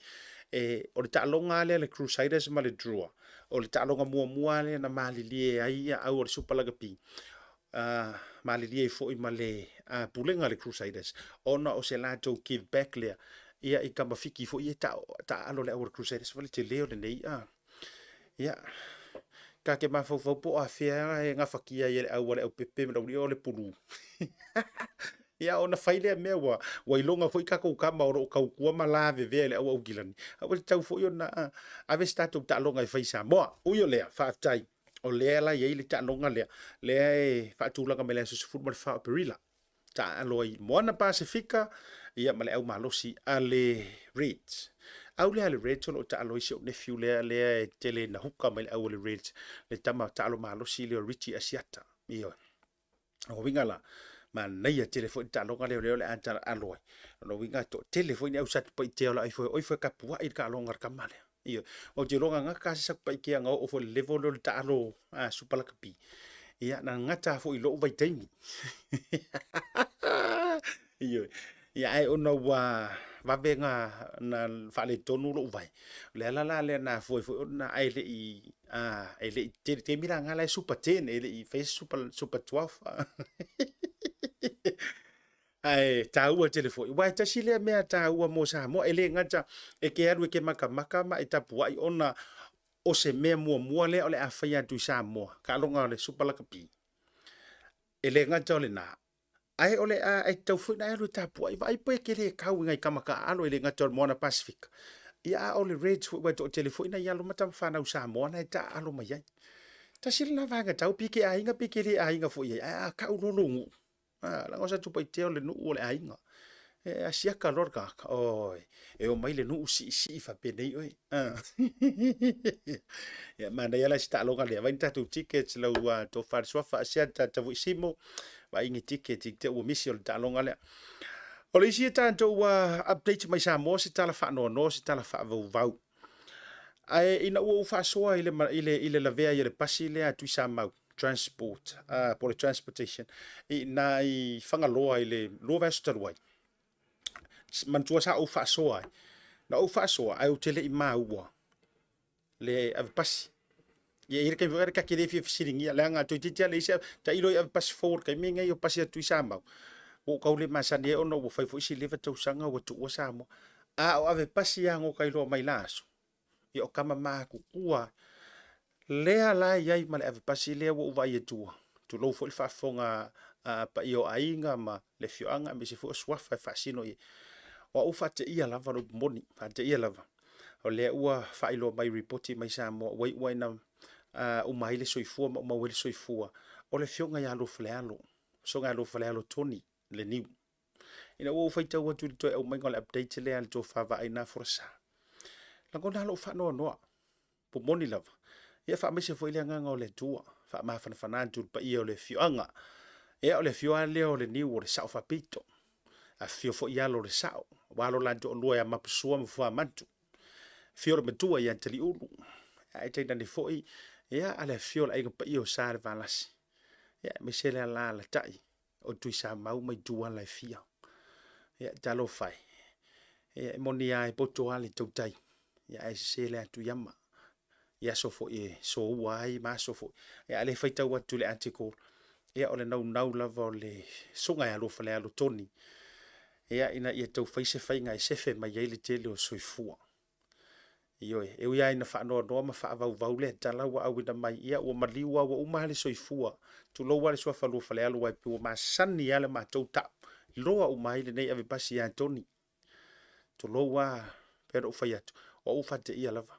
E, o le taaloga lava lea a le Crusaders ma le Drua, o le taaloga muamua lava lea na malilie ai ia au o le Super Lakapi, malilie ai foi ma le Pulega a le Crusaders, ona o se latou give back lea ia i tama Fiti foi ia taaalo le au a le Crusaders, ma le tele o lenei ia ta te mafaufau po o afea e gafatia ai e le au a le aupepe ma le aualii o le pulu. Ia ona fai lea mea ua ua iloga foi tatou tama o lo o tautua ma lavevea i le au Aukilani, a ua tatau foi ona ave se tatou taaloga e fai i Samoa. Ui o lea, faafetai, o lea la e i ai le taaloga lea, lea e faatulaga mai le aso 14 o Aperila, taaalo ai Moana Pasefika ia ma le au malosi a le Reds. Au lea a le Reds o lo o taalo ai si ou nephew lea, lea e tele ina huka mai le au a le Reds, le tama taalo malosi lea o Richie Asiata. Ioe. O uiga la, manaia tele foi le taaloga lea o lea o le a alo ai. O lona uiga e toatele foi ni au Satupaitea o le a ifo e oi foi e tapuai le taaloga a le tama lea. Ioe. Ou te iloa na gata lava se Satupaitea na oo foi i le level lea o le taalo Super Lakapi. Ia, na gata lava foi i lou vaitaimi. Ioe. Ia, ae ona ua vave na, na faaletonu lou vae, o le ala la lea na afua ai foi ona, ae le i, e le i tele taimi la na la e Super 10, e le i faia se Super, Super 12. Ae taua tele foi, aua e tasi lea mea taua mo Samoa, e le gata e te alu e te matamata ma e tapuai ona o se mea muamua lea o le a faia atu i Samoa, taaloga o le Super Lakapi. E le gata o lena, ae o le a e tatau foi ona e alu e tapuai, vaai pe te le tau i nai tama taaalo e le gata o le Moana Pasefika, ia a o le Reds foi, aua e toatele foi nai alo ma tama fanau Samoa na e taaalo mai ai. Tasi lena vaega taua, pe te aiga pe te le aiga foi i ai, ae a tau loa lou nuu, a, leaga o Satupaitea o le nuu o le aiga. E asiata loa le tagata, oi, e omai le nuu siisii faapenei oe. Ia, manaia la si taaloga lea. Vaai ni tatou tickets lau tofa le suafa Asiata Tavuisimo, vaai ni tickets i te ua misi o le taaloga lea. O le isi e tatou update mai Samoa se tala faanoanoa, se tala faavauvau. Ae ina ua ou faasoa i le, i le, i le lavea ai o le pasi lea a Tuisamau Transport, po o le Transportation, i ina i Fagaloa i le 2 vaiaso talu ai, manatua sa ou faasoa ai. Na ou faasoa ae ou te le i maua le avepasi. Ia, e i ai le taimi foi lea ta te le fia fesiligia, leaga toeitiiti lava leai se tailo i avepasi fou o le taimi lenei o pasi a Tuisamau, ua ou tau le masani ai ona ua fai foi si leva tausaga ua tuua Samoa. A o avepasi lava na ota iloa mai la aso, ia o tama matutua lea la e i ai ma le avepasi lea ua ou vaai atua, tulou foi le faafofoga a paia o aiga ma le afioaga aemaise foi o suafa e faasino i ai. O au faateia lava le upu moni, faateia lava. O lea ua faailoa mai ripoti mai Samoa ua iu ai ina uma ai le soifua ma uma ai le soifua o le afioga ia Luafalealo, Soga ia Luafalealo Tony Leniu. Ina ua ou faitau atu i le toe aumaiga o le update lea a le tofa Vaai na Folasa, lagona lou faanoanoa, po moni lava, ia faamaise foi le agaga o le Atua, faamafanafana atu i le paia o le afioaga. Ia o le afio lava lea o Leniu o le Sao Faapito, afifio foi alo o le Sao, aua lo la toalua ia Mapusua ma Fuamantu, afio le matua ia Taliulu, ae tainane foi ia le afio o le aiga paia o Salevalasi, ia aemaise le alaalatai o Tuisamau ma Ituala e fia. Ia, talofa e. Ia, e moni lava e poto lava le tautai, ia, ae sese le atu i ama i aso foi e soua ai ma aso foi. Ia, a le faitau atu i le article, ia, o le naunau lava o le susuga ia Luafalealo Tony, ia, ina ia tau fai se faiga e sefe mai ai le tele o soifua. Ioe, e ui lava ina faanoanoa ma faavauvau lea tala ua auina mai, ia ua maliu lava ua uma lava le soifua, tulou lava le suafa Luafalealo aua e pei ua masani lava le matou tau loa uma ai lenei avepasi ia Tony. Tulou lava, pei ona ou fai atu, o au ua faateia lava.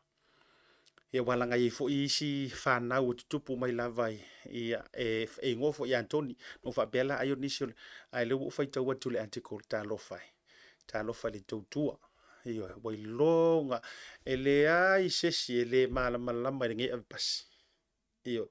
Ia aua leaga e i ai foi isi fanau e tutupu mai lava ia, e igoa foi ia Tony. Na ou faapea la ai o nisi o le... ae lea ua ou faitau atu i le article, talofa e. Talofa i le tautua. Ioe, ua iloga. E leai se isi e le malamalama i lenei avepasi. Ioe.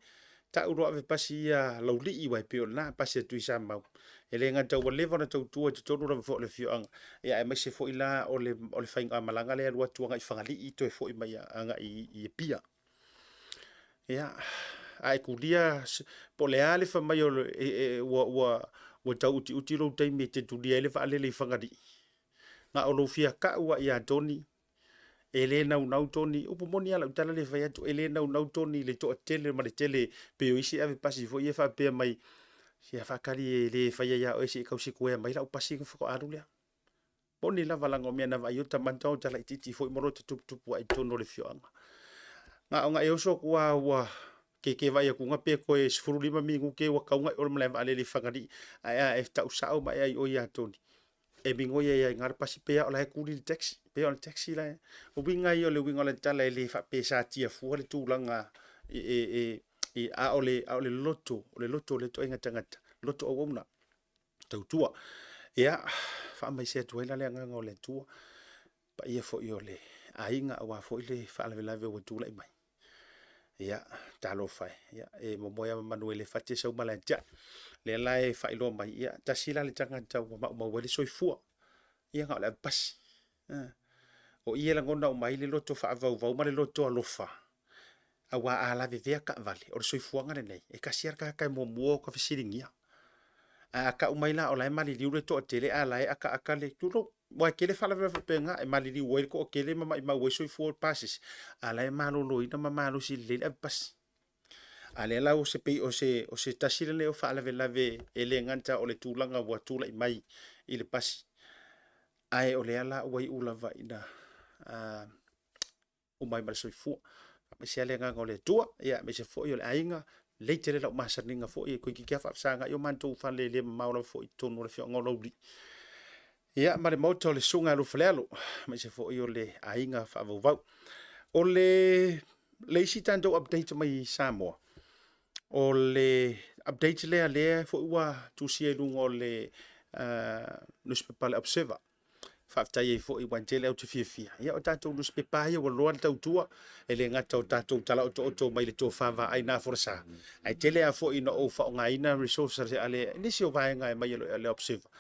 Tau loa avepasi ia laulii aua e pei o lena pasi a Tuisamau. E le gata ua leva ona tautua i totonu lava foi o le afioaga, ia aemaise foi la o le, o le faigamalaga lea e alu atu agai i Fagalii toe foi mai agai i Apia. Ia, a e tulia, po o le a le fai mai o le, e, e, ua, ua, ua tau utiuti lou taimi e te tulia ai le vaalele i Fagalii, na o lou fia tau lava ia Tony, e le naunau Tony, upu moni lava lau tala lea e fai atu, e le naunau Tony i le toatele ma le tele, pei o isi avepasi foi ia faapea mai, se faatali e le faia ia oe se i tau sikuea mai lau pasi ona faatoa alu lea. Moni lava leaga o mea na vaai ota manta o talaitiiti foi ma lota tuputupu ai i totonu o le afioaga. Na ona e oso atu lava ua Ke vaai atu pe toe 15 minute ua tau i o le malae vaalele i Fagalii, ae a e tau sao ma e ai oi ia Tony. E migoi ai ai ngā pasi pea o la e kuli le taxi, pea o le taxi la e. O uiga ia o le uiga o le tala e le faapesatia fua le tulaga e, e, e, e a o le, a o le loto, o le loto o le ituaiga tagata, loto auauna, tautua. Ia, faamaise atu ai la le agaga o le Atua, paia foi o le aiga aua foi le faalavelave ua tulai mai. Ia, talofa e, ia, e momoe lava ma manu e le fate sau mala e tiai. Lea la e faailoa mai, ia, tasi la le tagata ua maumau ai le soifua, ia na o le avepasi. O i e lagona uma ai le loto faavauvau ma le loto alofa, aua a lavevea taavale, o le soifuaga lenei, e tasi lava le tagata e muamua ota fesiligia. Ae a tau mai la o la e maliliu le toatele a o la e ataata le, tulou, aua e tele faalavelave faapena, e maliliu ai le toatele ma maimau ai soifua o pasese, a o la e maloloina ma malosi lelei le avepasi. A o lea la ua se pei o se, o se tasi lenei o faalavelave e le gata o le tulaga ua tulai mai i le pasi, ae o lea la ua iu lava ina uma ai ma le soifua. Faamaisea le agaga o le Atua, ia aemaise foi o le aiga, lelei tele lau masaniga foi, e toeitiiti lava faafesagai o matou fale e le mamao lava foi i totonu o le afioaga o Laulii. Ia, ma le maota o le Susuga ia Lufalealo, aemaise foi o le aiga faavauvau. O le, le isi tatou update mai Samoa, o le update lea lea foi ua tusia i luga o le nusipepa le Observer. Faafetai ai foi aua e tele au te fiafia. Ia o tatou nusipepa lava ia ua loa le tautua, e le gata o tatou tala otooto mai le tofa vaai na folasa, ae tele lava foi ina ou faaaogaina resources a le nisi o vaega e aumai e le Observer.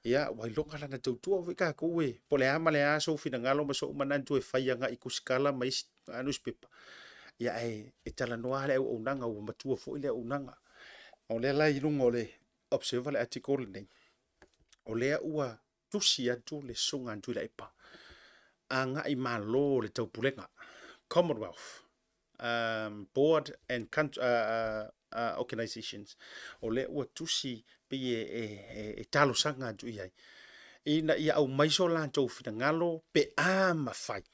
Ia ua iloga lana tautua foi tatou e po o le a ma le a sou finagalo ma sou manatu e fai agai i tusitala ma isi nusipepa. Ia ae e talanoa lava le auaunaga ua matua foi le auaunaga. O lea la i luga o le Observer le article lenei, o lea ua tusi atu le Susuga a Tuilaepa agai Malo o le Taupulega, Commonwealth Board and Organizations, o lea ua tusi pei e talosaga atu i ai ina ia aumai so latou finagalo pe a mafai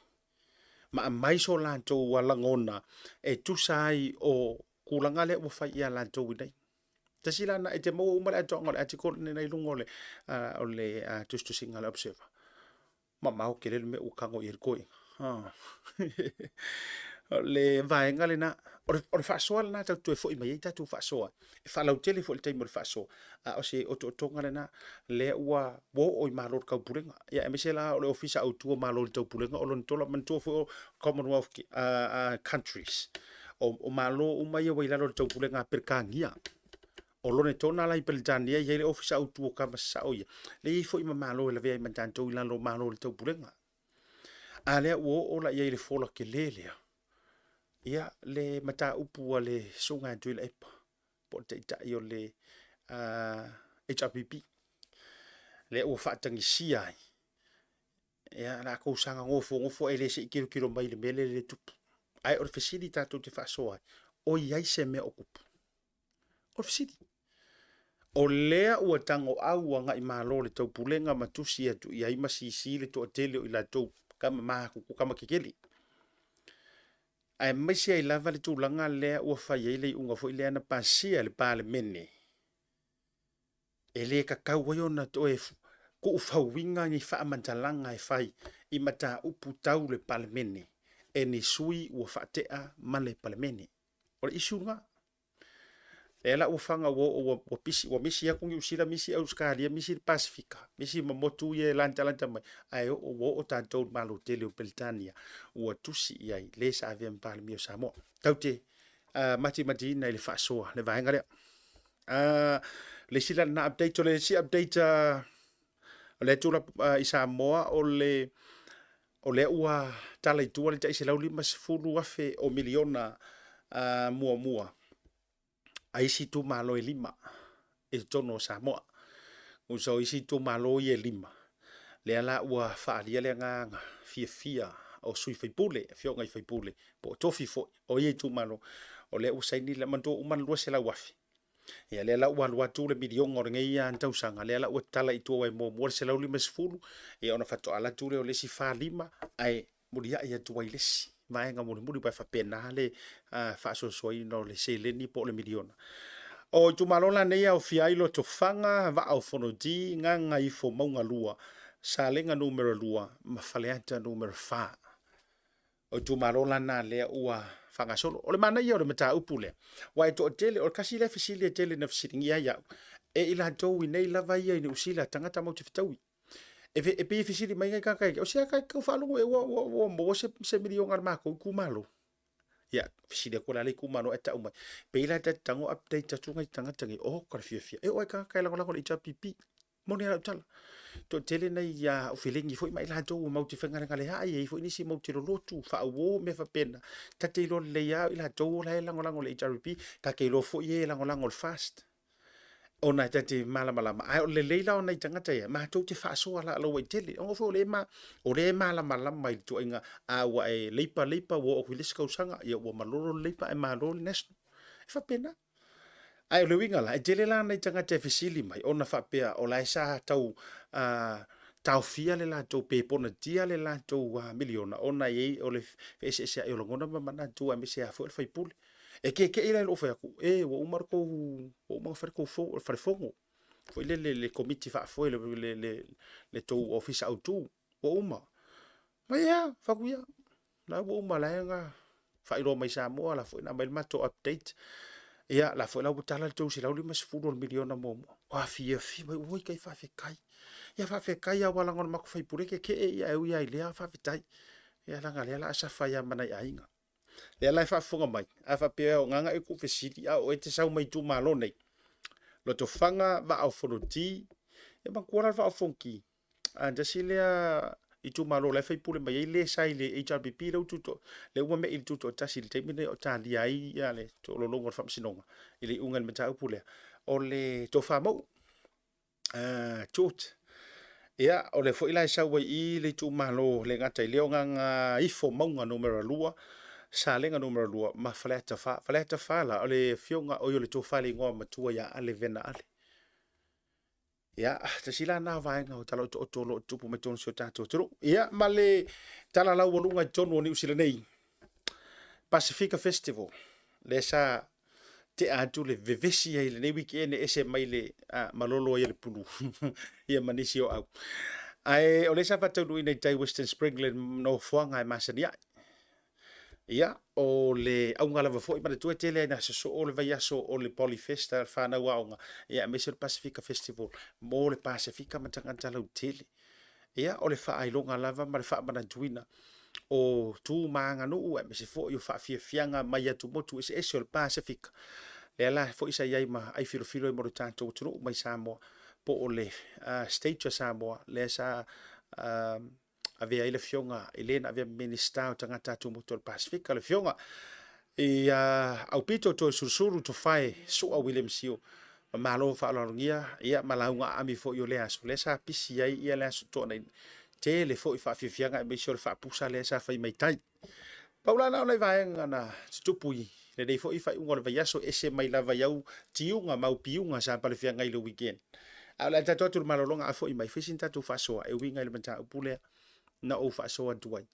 ma aumai so latou lagona e tusa ai o tulaga lea ua fai ia latou i nei. Tasi la na e te maua uma le atoaga o le article lenei i luga o le o le tusitusiga a le Observer. Mamao tele le mea ua tago i ai le toeaina. O le vaega lena, o le faasoa lena tatou te toe foi mai ai tatou faasoa. E faalautele foi i le taimi o le faasoa, a o se otootoga lena lea ua oo i Malo o le Taupulega. Ia aemaise la o le Ofisa Autu o Malo o le Taupulega o Lona Tola, manatua foi o Commonwealth Countries, o Malo uma ia ua i lalo o le Taupulega a Peretania. O Lona Tona la i Peretania e i ai le Ofisa Autu o Kama Sasao ia, lea e i ai foi ma Malo e lavea ai ma tatou i lalo o Malo o le Taupulega. A lea ua oo la i ai le fola tele lea, ia le mataupu a le Susuga ia Tuilaepa po o le Taitai o le HRPP, lea ua faatagisia ai, ia latou saga nofonofo ae le se i tilotilo mai i le mea lea e tupu. Ae o le fesili tatou te faasoa ai, o i ai se mea o tupu? O le fesili. O lea ua tagoau agai Malo o le Taupulega ma tusi atu i ai ma sisi le toatele o i latou tama matutua, tama tetele. Aemaise ai lava le tulaga lea ua fai ai le iuga foi lea na pasia e le Palemene, e le tatau ai ona toe tuufauina ni faamatalaga e fai i mataupu tau le Palemene e ni sui ua faatea ma le Palemene. O le issue lena. Lea la ua faga ua oo ua pisi, ua misi atu Niu Sila, misi Ausetalia, misi le Pasefika, misi ma motu ia e lantalanta mai, ae oo ua oo tatou i le Malo tele o Peretania ua tusi i ai le sa avea ma Palemia o Samoa. Tatou te matimatiina i le faasoa le vaega lea. Le isi la lena update, o le isi update o le atu i Samoa o le o lea ua tala i tua le tai 150,000 o miliona muamua a isi itumalo e lima i totonu o Samoa. Tusa o isi itumalo ia e lima, lea la ua faaalia le agaga fiafia o sui faipule, afioga i faipule, po o tofi foi o ia itumalo, o lea ua saini le manatua uma le 200,000. Ia lea la ua alu atu le miliona o lenei tausaga, lea la ua tala i tua e muamua le 150, ia ona faatoa alu atu lea o le isi 45, ae muliai atu ai le isi. vaega mulimuli, aua e faapena le faasoasoaina o le seleni po o le miliona. O itumalo la nei e aofia ai Lotofaga, Vaa o Fonoti, Gagaifomauga 2, Salega Numera 2 ma Faleata Numera 4. O itumalo la na lea ua faagasolo. O le manaia o le mataupu lea, aua e toatele, o le tasi lea fesili e tele ina fesiligia ai au, e i latou i nei lava ia i Niu Sila, tagata matou te fetaui. E, e pei e fesili mai nai tagata, o se aka e tau faalogo e ua maua se miliona a le matou itumalo. Ia, fesili atu la le itumalo ae tau mai. Pei la ta te tago update atu nai tagata nei, oka le fiafia. E oo lava i tagata e lagolago i le HRPP. Moni lava lau tala. Toatele nai au felegi foi ma i latou matou te faigalegaleai, e i ai foi nisi matou te lolotu, faauo, mea faapena. Ta te iloa lelei lava o i latou la e lagolago i le HRPP, ta te iloa foi e lagolago i le FAST ona e ta te malamalama. Ae o le lelei la o nai tagata ia, matou te faasoa laauaitele, ona foi o lea e, o lea e malamalama i le ituaiga, a ua e Labour, Labour, ua oo atu i le isi tausaga, ia ua malolo le Labour ae malo le National. E faapena. Ae o le uiga la, e tele la nai tagata e fesili mai ona faapea o la e sa tau taofia le latou pe ponatia le latou miliona ona e i ai o le feeseeseai o lagona ma manatu aemaise lava foi o le faipule. E keke'i la i lou fai atu, e ua uma le tou, ua uma ona fai le tou falefono, foi lele le komiti faafoe le tou ofisa autu, ua uma. Mai ea, fai atu, ia, la ua uma la e na faailoa mai Samoa, la foi na aumai le matou update. Ia, la foi la ua tala le 350 o le miliona muamua. Ua fiafia mai, oi kai faafetai. Ia faafetai lava aua leaga o le matou faipule e tetee ia ae ui lava i lea faafetai. Ia leaga o lea o le a safa ai lava ma nai aiga. Lea la e faafofoga mai, a faapea o Gagae kou fesili, a o oe e te sau mai itumalo nei, Lotofaga, Vaa o Fonoti, e manatua la le Vaa o Fonoti, a tasi lea itumalo la e faipule mai ai le sa i le HRPP lea ua tuto, lea ua me'i i le tutoatasi i le taimi lenei o talia ai ia le tolologa o le faamasinoga i le iuga i le mataupu lea, o le Tofa Mauu, George. Ia, o lea foi la e sau ai i le itumalo le gata i lea o Gagaifomauga numera 2, Salega numera 2 ma Faleata 4. Faleata 4 la, o le afioga, oi o le tofa i le igoa matua ia Ale Vena Ale. Ia, tasi la na vaega o tala otooto o lo o tutupu mai totonu o si o tatou atunuu. Ia, ma le tala laualuga i totonu o Niu Sila nei, Pasifika Festival, lea sa tea atu le vevesi ai lenei weekend e ese mai le malolo ai o le pulu ia ma nisi o au. Ae o lea sa faataunuuina i tai Western Spring le nofoaga e masani ai. Ia, o le auga lava foi, manatua e tele ai na sosoo le vaiaso o le Polyfest a le whanau aoga, ia aemaise o le Pasifika Festival mo le Pasifika ma tagata lautele. Ia, o le faailoga lava ma le faamanatuina o tu ma aganuu aemaise foi o faafiafiaga mai atumotu eseese o le Pasifika. Lea la foi sa i ai ma ai filofilo ai mo le tatou atunuu mai Samoa po o le stage a Samoa lea sa avea ai le afioga i le na avea Minisita o Tagata Atumotu o le Pasifika, le afioga i Aupito Toeolesulusulu Tofae Su'a William Sio. Ma malo faaaloalogia ia ma lauga aami foi o lea aso, lea sa pisi ai ia le aso Toonai. Tele foi faafiafiaga aemaise o le faapusa lea sa fai mai tai. Pau la na o nai vaega na tutupu i lenei foi faaiuga o le vaiaso, ese mai lava i au tiuga ma au piuga sa palefeagai i le weekend. A o le a tatou atu i le malologa a foi mai, fai sina tatou faasoa e uiga i le mataupu lea na ou faasoa atu ai.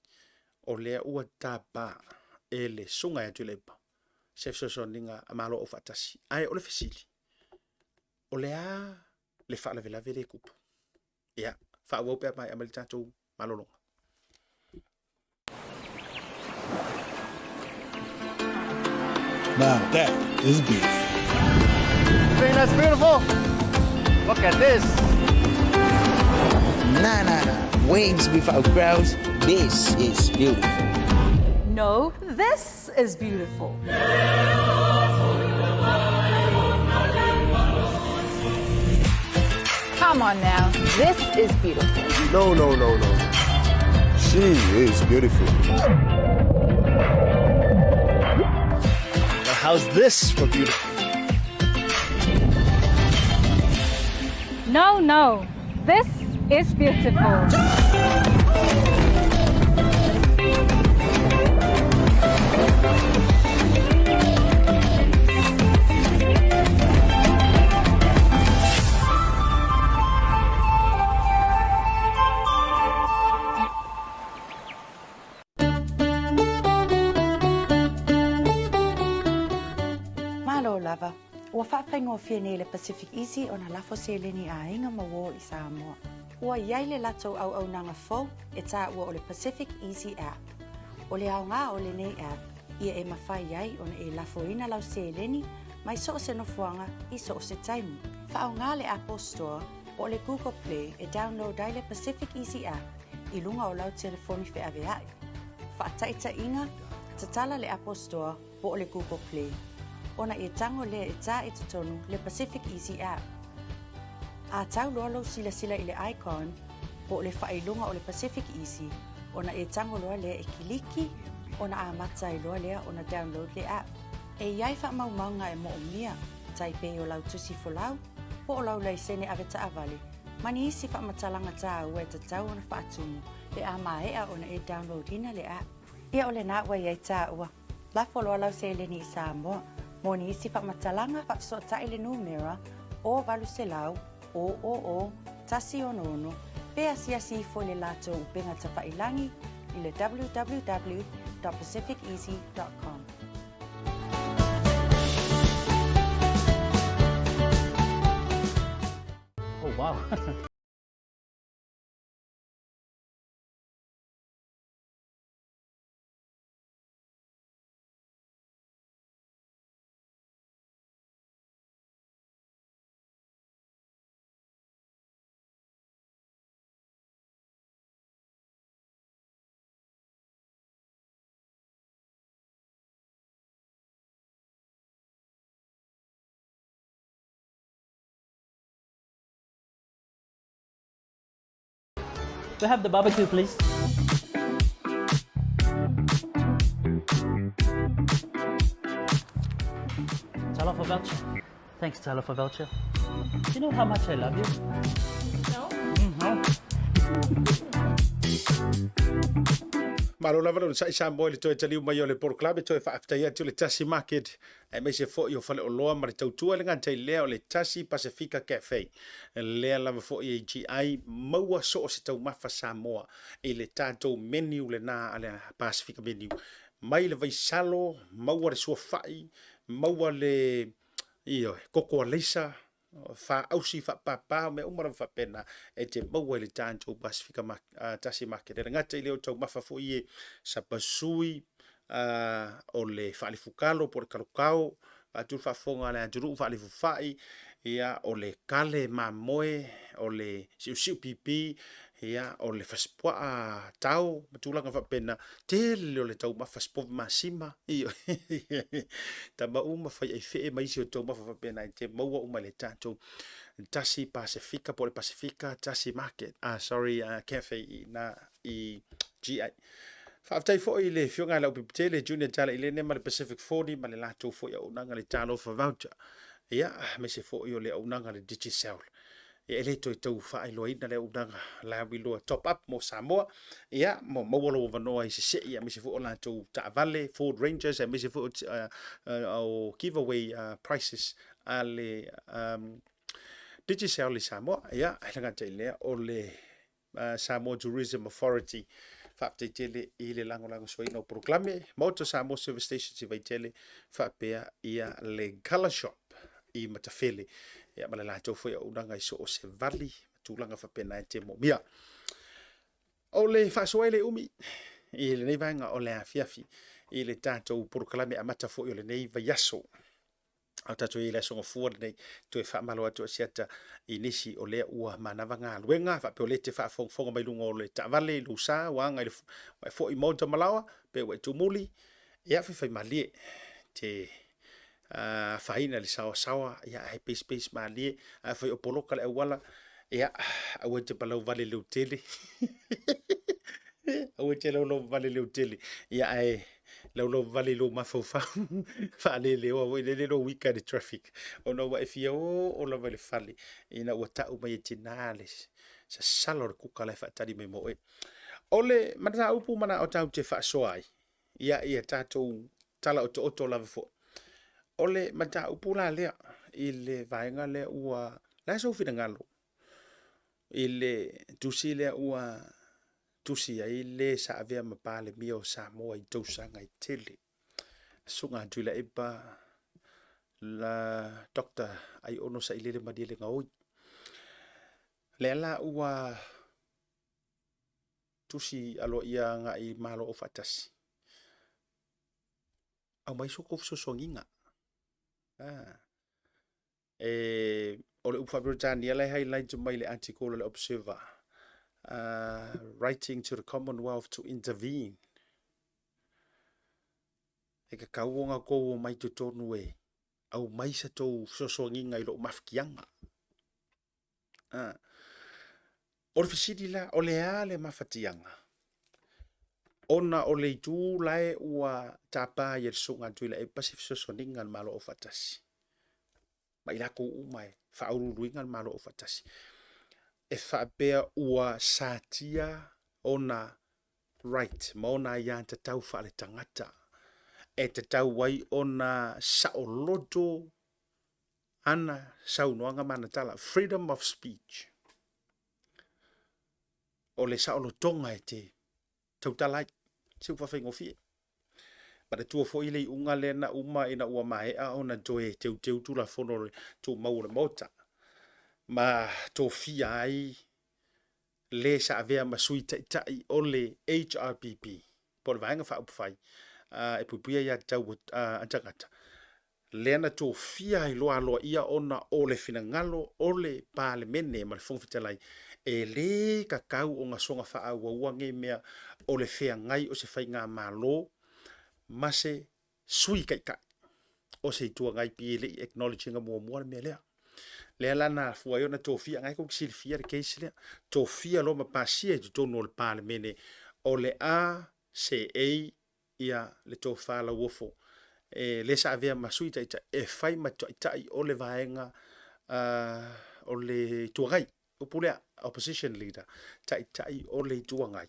O lea ua tapa e le Susuga ia Tuilaepa se fesoasoaniga a Malo Aufaatasi. Ae o le fesili, o le a le faalavelave lea e tupu? Ia, faaauau pe a maea mai le tatou malologa. Now that is beef. Think that's beautiful? Look at this. Nah, nah, nah. Wings without grouse. This is beautiful. No, this is beautiful. Come on now, this is beautiful. No, no, no, no. She is beautiful. Now, how's this for beautiful? No, no, this is beautiful. outou lava, ua faafaigofie nei e le Pacific Easy ona lafo seleni i aiga ma uō i Samoa. Ua i ai le latou auaunaga fou e taua o le Pacific Easy App. O le aoga o lenei app, ia e mafai ai ona e lafoina lau seleni mai so o se nofoaga i so o se taimi. Faaaoga le Apple Store po o le Google Play e download ai le Pacific Easy App i luga o lau telefoni feaveai. Faataitaiga, tatala le Apple Store po o le Google Play, ona e tago lea e tā i totonu le Pacific Easy App. A tau loa lou silasila i le icon po o le faailoga o le Pacific Easy, ona e tago loa lea e kiliki, ona amata ai loa lea ona download le app. E i ai faamaumauga e moomia, tai pei o lau tusi folau, po o lau laisene avetaavale, ma ni isi faamatalaga taua e tatau ona faatumu pe a maea ona e download ina le app. Ia o lena ua i ai taua. Lafo loa lau seleni i Samoa. Mo nisi faamatalaga, faafesootai le numera 0800 000 166 pe asiasi ifo i le latou upega tafailagi i le www.pacificeasy.com. Oh, wow. We have the barbecue, please. Talofa voucher. Thanks, Talofa voucher. Do you know how much I love you? No. No. Malo lava le onosai Samoa i le toe taliu mai o le polokalame toe faafetai atu le Tasi Market aemaise foi o Faleoloa ma le tautua le gata i lea o le Tasi Pasefika Cafe lea lava foi e GI maua so o se taumafa Samoa i le tatou menu lena a le Pasefika menu mai le vaisalo maua le suafai maua le ioe koko alaisa faaausi faapapa o mea uma lava faapena e te maua i le tatou Pasefika Tasi Market e le gata i lea o taumafa foi e sapasui o le faalifukalo po o le kalokao, vaeatu le faafofoga a le atunuu faalifufai, ia, o le kale mamoe, o le siusiu pipi, ia, o le fasipuaa tao ma tulaga faapena. Tele o le taumafa sipovi masima, ioe, tama uma fai aifee ma isi o taumafa faapena e te maua uma i le tatou Tasi Pasefika po o le Pasefika Tasi Market, ah, sorry, Cafe i ina i GI. Faafetai foi i le Afioga ia Laupipitele Junior Tala Ilene ma le Pacific 40 ma le latou foi auaunaga le Talofa Voucher. Ia, aemaise foi o le auaunaga le Digicel. Ia, e le toe tau faailoaina le auaunaga lauiloa top up mo Samoa. Ia, mo maua lou avanoa i sesei, aemaise foi o latou taavale, Ford Rangers, aemaise foi o giveaway prices a le Digicel i Samoa. Ia, e le gata i lea, o le Samoa Tourism Authority. Faafetai tele i le lagolagosoaina o polokalame Maota Samoa Service Stations i Vaitele faapea ia le Colour Shop i Matafele ia ma le latou foi auaunaga i so o se vali ma tulaga faapena e te moomia. O le faasoa e le umi i lenei vaega o le afiafi i le tatou polokalame amata foi o lenei vaiaso. A o tatou i ai i le Aso Gafua lenei, toe faamalo atu a Siata i nisi o lea ua manava galuega, faapea o lea e te faafogafoga mai luga o le taavale i lou sa, ua aga i le, ua e foi i maota ma laoa, pe ua e tumuli, ia faifaimalie, te afaina i le saoasaoa, ia ae peispeis malie, afai o poloka le auala, ia aua e te palauvale leutele, aua e te laulauvale leutele, ia ae laulauvale i lou mafaufau faaleleoa foi lele lou wika i le traffic ona ua e fia oo lava i le fale ina ua tau mai e tina le sasala o le kuka la e faatali mai mo oe. O le mataupu manao tatou te faasoa ai ia ia tatou tala otooto lava foi. O le mataupu la lea i le vaega lea ua le a sou finagalo i le tusi lea ua tusi ai le sa avea ma Palemia o Samoa i tausaga e tele. Susuga Tuilaepa La Doctor Aiono Sailele Malielegaoi. Lea la ua tusi aloaia agai i Malo Aufaatasi. Aumai so outou fesoasoaniga. Ah. E, o le upu faa-Peretania la e highlight mai le article o le Observer. Writing to the Commonwealth to intervene. E tatau ona outou omai totonu e aumai sa tou fesoasoaniga i lou mafatiaga. Ah. O le fesili la, o le a le mafatiaga? Ona o le itu la e ua tapa ai e le Susuga a Tuilaepa se fesoasoaniga a le Malo Aufaatasi ma i latou uma e faauluuluina le Malo Aufaatasi, e faapea ua satia ona right ma ona aiatatau faaletagata e tatau ai ona saoloto ana saunoaga ma ana tala, freedom of speech. O le saolotoga e te tautala ai, se ua faafaigofie. Manatua foi le iuga lea na uma ina ua maea ona toe teuteu Tulafono Tumau o le Maota ma tofia ai le sa avea ma Sui Taitai o le HRPP, po o le Vaega Faaupufai e Puipuia Aiatatau a Tagata, lea na tofia ai loa aloaia ona o le finagalo o le Palemene ma le Fofoga Fetalai, e lē tatau ona soona faaauaua nei mea o le feagai o se faigamalo ma se Sui Taitai o se Itu Agai pei e le i acknowledge ina muamua le mea lea. Lea la na afua ai ona tofia, na e tou te silafia le case lea, tofia loa ma pasia i totonu o le Palemene o le a seei ia le tofa Lauofo e lea sa avea ma Sui Taitai e fai ma Taitai o le Vaega o le Itu Agai, upu lea, Opposition Leader, Taitai o le Itu Agai.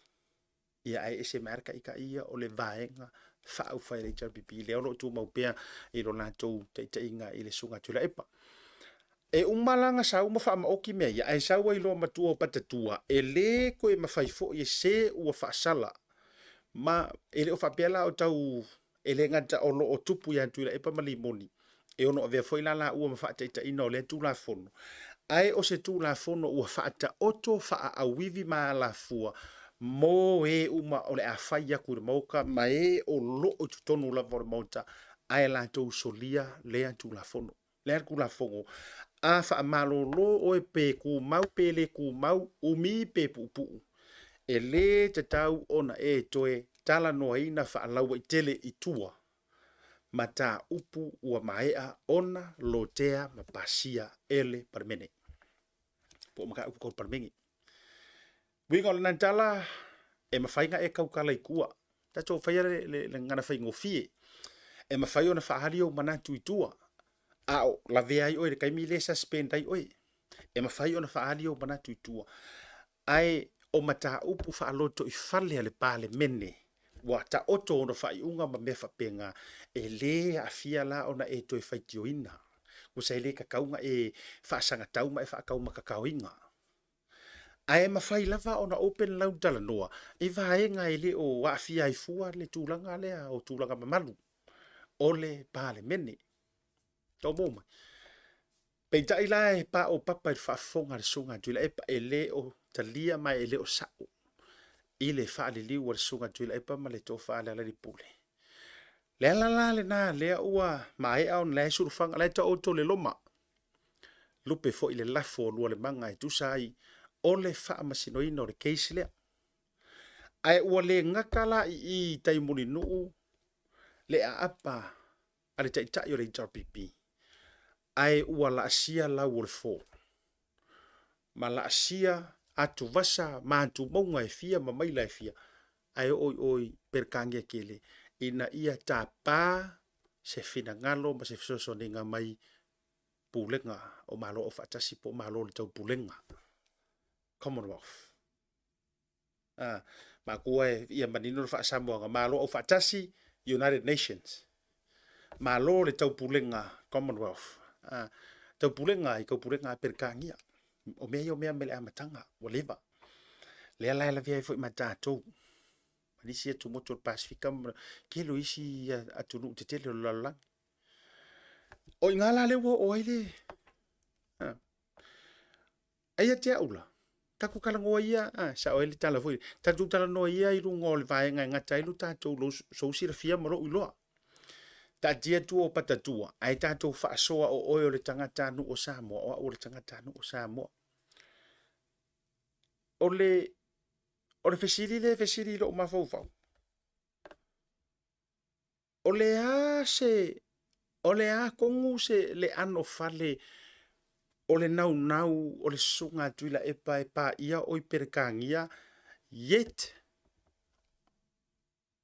Ia ae ese mai lava le Taitai ia o le Vaega Faaupufai a le HRPP lea o lo o tumau pea i lo latou taitaiga i le Susuga a Tuilaepa. E uma la ona sau ma faamaoti mea ia, ae sau ai loa ma tua o patatua, e le toe mafai foi e se ua faasala. Ma e le o faapea la o tau, e le gata o lo o tupu ia Tuilaepa ma Limoni, e ono avea foi la laua ma faataitaiina o lea Tulafono, ae o se Tulafono ua faataoto faaauivi ma alafua mo e uma o le a fai atu i le Maota ma e o lo o i totonu lava o le Maota, ae latou solia lea Tulafono. Le a le Tulafono? A faamalolo oe pe tumau pe le tumau, umi pe puupuu, e lē tatau ona e toe talanoaina faalauaitele i tua mataupu ua maea ona lotea ma pasia e le Palemene, po o mataupu tau le Palemene. Uiga o lena tala, e mafai ona e tautala i tua. Tatou faia le, le, le gagana faigofie. E mafai ona faaali ou manatu i tua, a o lavea ai oe i le taimi lea e suspend ai oe. E mafai ona faaali ou manatu i tua, ae o mataupu faalotoifale a le Palemene, ua taoto ona faaiuga ma mea faapena, e lē aafia la ona e toe faitioina. Tusa e le tatau ona e faasagatau ma e faataumatataoina. Ae mafai lava ona open lau talanoa i vaega e le o aafia ai fua le tulaga lea o tulaga mamalu o le Palemene. Tau mai. Peitai la e paopapa i le faafofoga a le Susuga a Tuilaepa, e le o talia ma e le o sa'o i le faaliliu a le Susuga a Tuilaepa ma le Tofa a Lealailepule. Le ala la lena lea ua maea ona leai sulufaga, la e taoto le loma, lupe foi le lafo o Lualemaga e tusa ai o le faamasinoina o le case lea. Ae ua le gata la i i i tai Mulinuu le aapa a le Taitai o le HRPP, ae ua laasia lau o le fo, ma laasia atuvasa ma atumauga e fia ma maila e fia, ae oo i o i Peretania tele, ina ia tapa se finagalo ma se fesoasoaniga mai Pulega o Malo Aufaatasi po o Malo o le Taupulega, Commonwealth. A, matua e ia manino le faa-Samoaga, Malo Aufaatasi, United Nations. Malo le Taupulega, Commonwealth. A, Taupulega i Taupulega a Peretania. O mea ia o mea mai le amataga, ua leva. Lea la e lavea ai foi ma tatou. Ma nisi atumotu o le Pasefika ma tele o isi atunuu tetele o le lalolagi. O i ngā la le ua o ai le... Aia te au la, tatou talanoa ia, a, sao ai le tala foi, tatou talanoa ia i luga o le vaega e gata ai lo tatou lou, sou silafia ma lou iloa. Taatia tua o patatua, ae tatou faasoa o oe o le tagatanuu o Samoa, o au o le tagatanuu o Samoa. O le, o le fesili lea e fesili i lou mafaufau, O le a se, o le a tonu se le ʻano fale o le naunau o le susuga a Tuilaepa e paia o i Peretania yet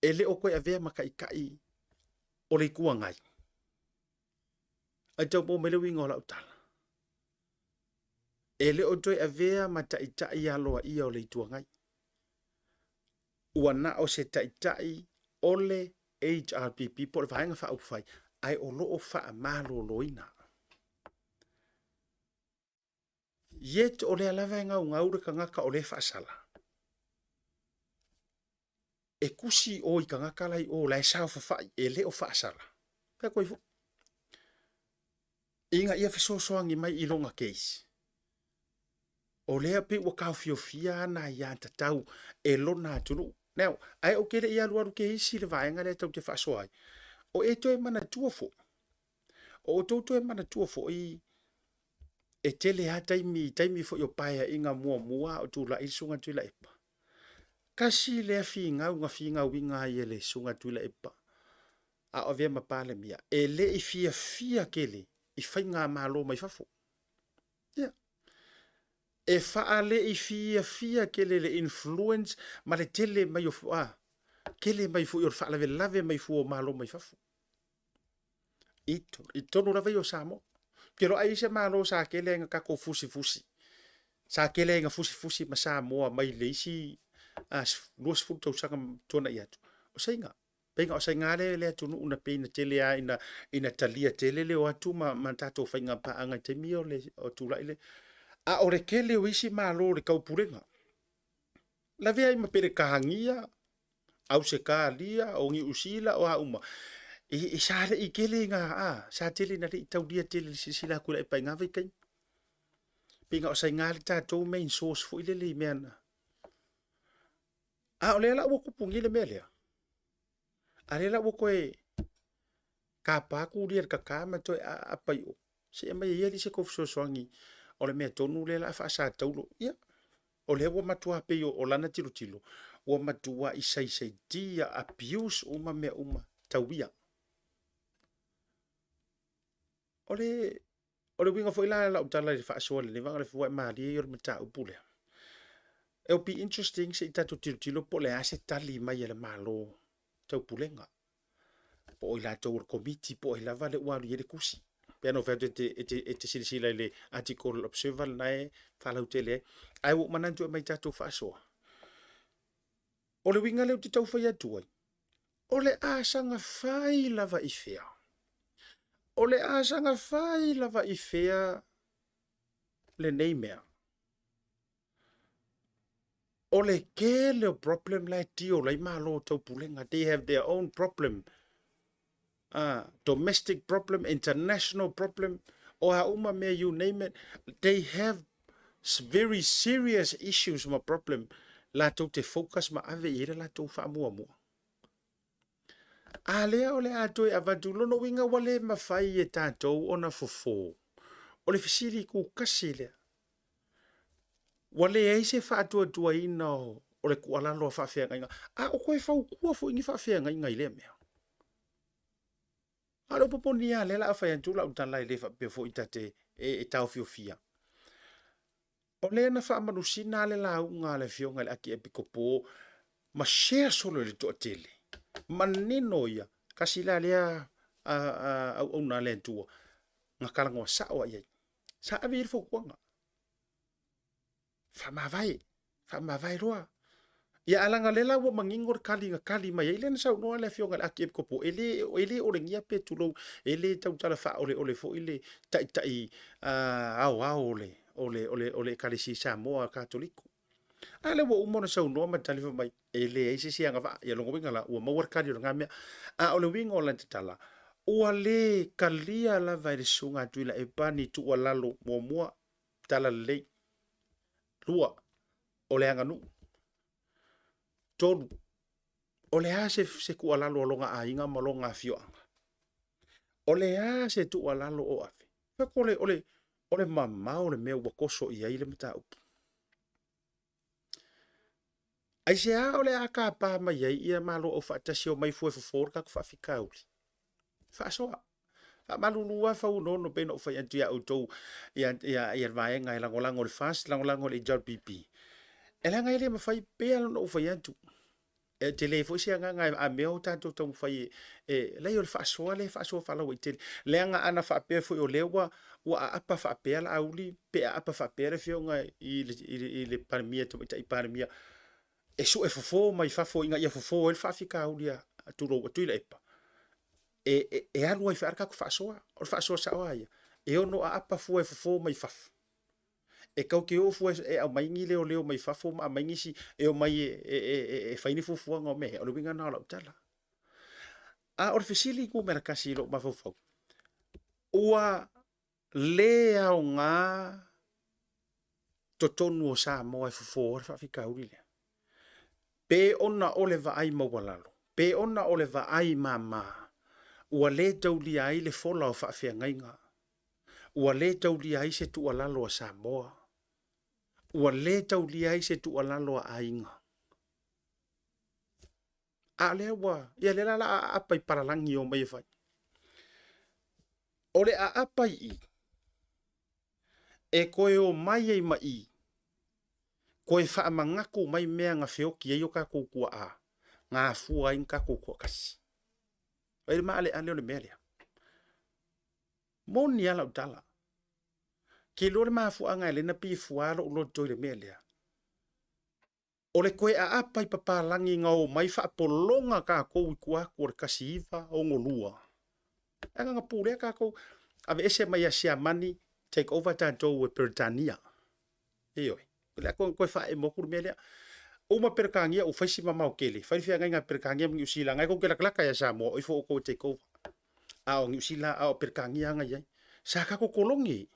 e le o toe avea ma taitai o le Itu Agai? Ai tau maua mai le uiga o lau tala. E le o toe avea ma taitai aloaia o le Itu Agai. Ua na o se taitai o le HRPP po o le Vaega Faaupufai, ae o lo o faamaloloina. Yet o lea lava e gaugau le tagata o lea e faasala. E tusi o i tagata la i o la e saofafai e le o faasala. Pea koe foi. Ina ia fesoasoani mai i lona case. O lea pei ua taofiofia ana aiatatau e lona atunuu. Now, ae ou te le i alualu ke isi le vaega lea tou te faasoa ai. O e toe manatua foi, o outou toe manatua foi e tele lava taimi, taimi foi o paeaiga muamua a o tulai le Susuga Tuilaepa. Tasi lea finau na finauina ai e le Susuga Tuilaepa a o avea ma Palemia, e le i fiafia tele i faigamalo mai fafo. Ia. E faale'i fiafia tele le influence ma le tele mai o a, tele mai foi o le faalavelave mai fua o Malo mai fafo. I, i totonu lava ia o Samoa. Ou te iloa ai se Malo sa tele ai na tatou fusifusi. Sa tele ai na fusifusi ma Samoa mai le isi a, 20 tausaga tuana'i atu. O Saina. Pei na o Saina le, le atunuu na pei na tele lava ina, ina talia tele le o atu ma, ma tatou faigapaaga i taimi o le o tulai le. A o le tele o isi Malo o le taupulega, lavea ai ma Peretania, Ausetalia, o Niu Sila, o a uma, e, e sa le'i tele ina, a, sa tele ina le'i taulia tele le silasila atu i le aipa i na vaitaimi. Pei na o Saina le tatou main source foi lele i mea na. A o lea la ua tupu nei le mea lea, a lea la ua toe tapa atu lia le kaka ma toe aapa i o, se aumai ai alii se tou fesoasoani o le mea tonu lea la a faasataulo. Ia, o lea ua matua pei o lana tilotilo, ua matua i saisaitia, abuse uma mea uma, tau ia. O le O le uiga foi la lau tala i le faasoa i lenei vaega o le fua e malie ia o le mataupu lea. It will be interesting se i tatou tilotilo po o le a se tali mai a le Malo Taupulega, po o i latou o le Komiti po o ai lava lea ua alu i ai le tusi. Pei ona ou fai atu e te, e te, e te silasila i le article o le Observer lena e faalautele ai. Ae ua ou manatu e aumai tatou faasoa. O le uiga lea ou te tau fai atu ai, o le a saga fai lava i fea? O le a saga fai lava i fea lenei mea? O le tele o problem la e deal ai Malo o Taupulega. They have their own problem. Domestic problem, international problem, o a uma mea, you name it, they have very serious issues ma problem latou te focus ma ave i ai le latou faamuamua. A lea o le a toe avatu, lona uiga ua le mafai e tatou ona fofo. O le fesili kukasi lea. Ua leai se faatuatuaina o le tuualalo a faafeagaiga, a o toe fautua foi ni faafeagaiga i lea mea. A o le upu moni lava lea o le a fai atu lau tala e le faapea foi ta te e taofiofia. O lea na faamalusina le lauga a le Afioga i le Akiepikopo ma share solo i le toatele. Manino ia, tasi la lea auauna a le Atua na talanoa sao lava i ai. Sa ave i ai le fautuaga. Faamavae, faamavae loa. Ia a leaga o lea la ua manino le tali na tali mai ai, lea na saunoa le Afioga i le Akiepikopo, e le, e le olegia pe tulou, e le tautala faaoleole foi le taitai aoao o le, o le, o le, o le Ekalesia Samoa Katoliko. A lea ua uma ona saunoa ma tali fai mai, e leai se isi agavaa. Ia lona uiga la, ua maua le tali o lena mea. A o le uiga o lana tatala, Ua le talia lava e le Susuga a Tuilaepa ni tuualalo muamua, talalelei. 2, o le aganuu. 3, o le a se, se tuualalo a lona aiga ma lona afioaga? O le a se tuualalo o ave? Fai atu o le, o le, o le mamao le mea ua toso i ai le mataupu. Aisea o le a tapa mai ai ia Malo Aufaatasi e omai fua e fofo le tatou faafitauli? Faasoa. Faamalulu lava Fauonono pei ona ou fai atu ia outou ia, ia, ia le vaega e lagolago i le FAST, lagolago i le HRPP. E leaga e le mafai pea ona ou fai atu. E tele foi se agaga a mea o tatou taumafai e, e leai o le faasoa lea e faasoa faalauaitele. Leaga ana faapea foi o lea ua, ua aapa faapea Laauli pe aapa faapea le afioga i le, i le, i le Palemia, Tamaitai Palemia, e sue fofo mai fafo ina ia fofo ai le faafitauli a, tulou, a Tuilaepa, e, e, e alu ai foi le tatou faasoa. O le faasoa sao lava ia, e ono aapa fua e fofo mai fafo. E tatou te o fua e aumai ni leoleo mai fafo ma aumai nisi e omai e, e, e, e, e fai ni fuafuaga o mea. O le uiga lena o lau tala. A o le fesili numera tasi i lou mafaufau, ua le aoga totonu o Samoa e fofo ai le faafitauli lea. Pe ona o le vaai maualalo, pe ona o le vaai mama, ua le taulia ai le fola o faafeagaiga, ua le taulia ai se tuualalo a Samoa, ua le taulia ai se tuualalo a aiga. A o lea ua, ia lea la la aapa i palalagi o mai e fai. O le aapa i i, e toe o mai ai ma i, toe faamanatu mai mea na feoti ai o tatou tuaa, na afua ai na tatou toatasi. Ai le maaleale o le mea lea. Moni lava lau tala. Ke iloa le mafuaaga e ala ai ona pei e fua lou loto i le mea lea. O le toe aapa i papalagi na omai faapologa tatou i tua atu o le 1962. Leaga na pulea tatou, aveese mai ia Siamani, take over tatou e Peretania. Ioe. O le a toe faaemo atu le mea lea. Uma Peretania ua fai si mamao tele, fai le feagaiga a Peretania ma Niu Sila, na e tou te latalata ia Samoa, o ifo outou e take over. A o Niu Sila, a o Peretania na i ai. Sa tatou kolone,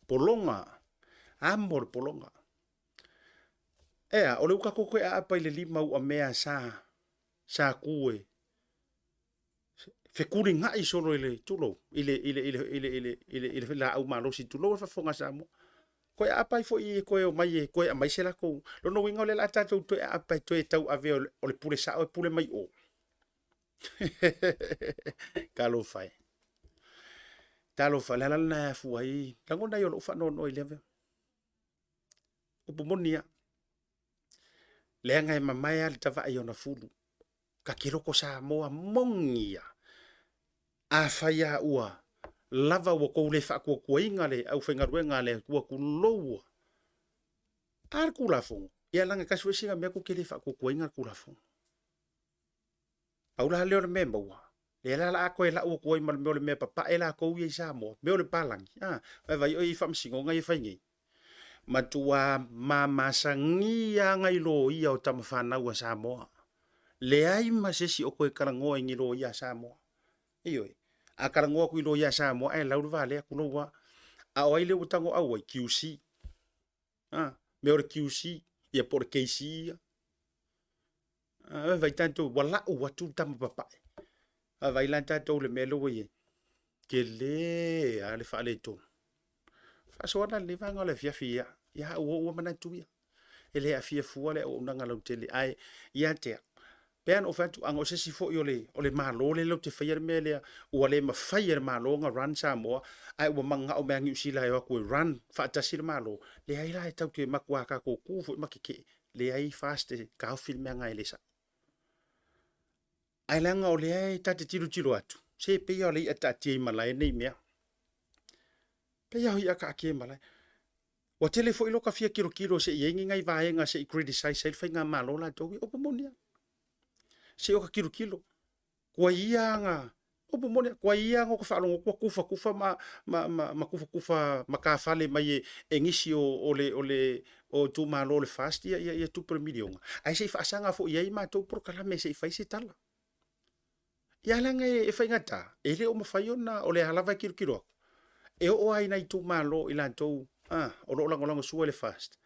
pologa, amo le pologa. Ea, o le uka koko e aapa i le lima ua mea sa, sa ku e fekulingʻaʻi solo i le, tulou, i le, i le, i le, i le, i le, i le, i le laau malosi, tulou le faafofoga a Samoa. Toe aapa ai foi e toe omai e toe aumai se latou, lona uiga o lea o le a tatou toe aapa e toe tauave o le pule sao e pule mai o. Talofa e. Talofa, o le ala lena e afua ai, lagona ai o lou faanoanoa i lea mea. Upu moni lava. Leaga e mamae lava le tavae i ona fulu. Ta te loko Samoa moni ia. Afai lava ua lava ua tou le faatuatuaina le aufaigaluega a le Atua tulou ua. A le Tulafono, ia leaga e tasi foi sina mea tou te le faatuatuaina le Tulafono. Pau la lea o le mea e maua, lea la o le a toe lau atu ai ma le mea o le mea papae latou ia i Samoa, mea o le palagi, a, vaivai oe i faamasinoga ia e fai nei. Matua mamasani lava nai loia o tama fanau a Samoa. Leai ma se isi o toe talanoa i ni loia a Samoa. Ioe. A talanoa atu i loia a Samoa ae lau le valea, tulou lava. A o ai lea ua tago auai? QC. A, mea o le QC, ia po o le KC ia. Vaai tatou, ua lau atu le tama papae. Vaai la tatou le mea lea ua i ai. Tele lava le faaletonu. Faasoa la lenei vaega o le afiafi ia, ia au o ua manatu ia. E le aafia fua le auaunaga lautele, ae ia te au. Pei ona ou fai atu, ana o se isi foi o le, o le Malo lea latou te faia le mea lea, ua le mafai e le Malo ona run Samoa, ae ua mananao mai a Niu Sila e o atu e run faatasi le Malo, leai la e tatou te matua tatou tu foi ma tetee. Leai FAST e taofi le mea na e le sao. Ae leaga o lea e ta te tilotilo atu, se pei o le i'a taatia i malae nei mea. Pei o i'a taatia i malae. Ua tele foi loka fia tilotilo se i ai ni nai vaega se i criticize ai le faigamalo latou ia. Upu moni lava. Se i oka tilotilo. Kua ia aga, upu moni, kua ia aga o ka faalogo atu ua tufatufa ma, ma, ma, ma tufatufa matafale mai e, e nisi o, o le, o le, o itumalo o le FAST ia, ia, ia tupe o le miliona. Ae se i faasaga foi i ai matou polokalame se i fai se tala. Ia leaga e faigata, e le o mafai ona, o lea lava e tilotilo atu, e oo lava i nai itumalo i latou a, o lo o lagolago sua i le FAST.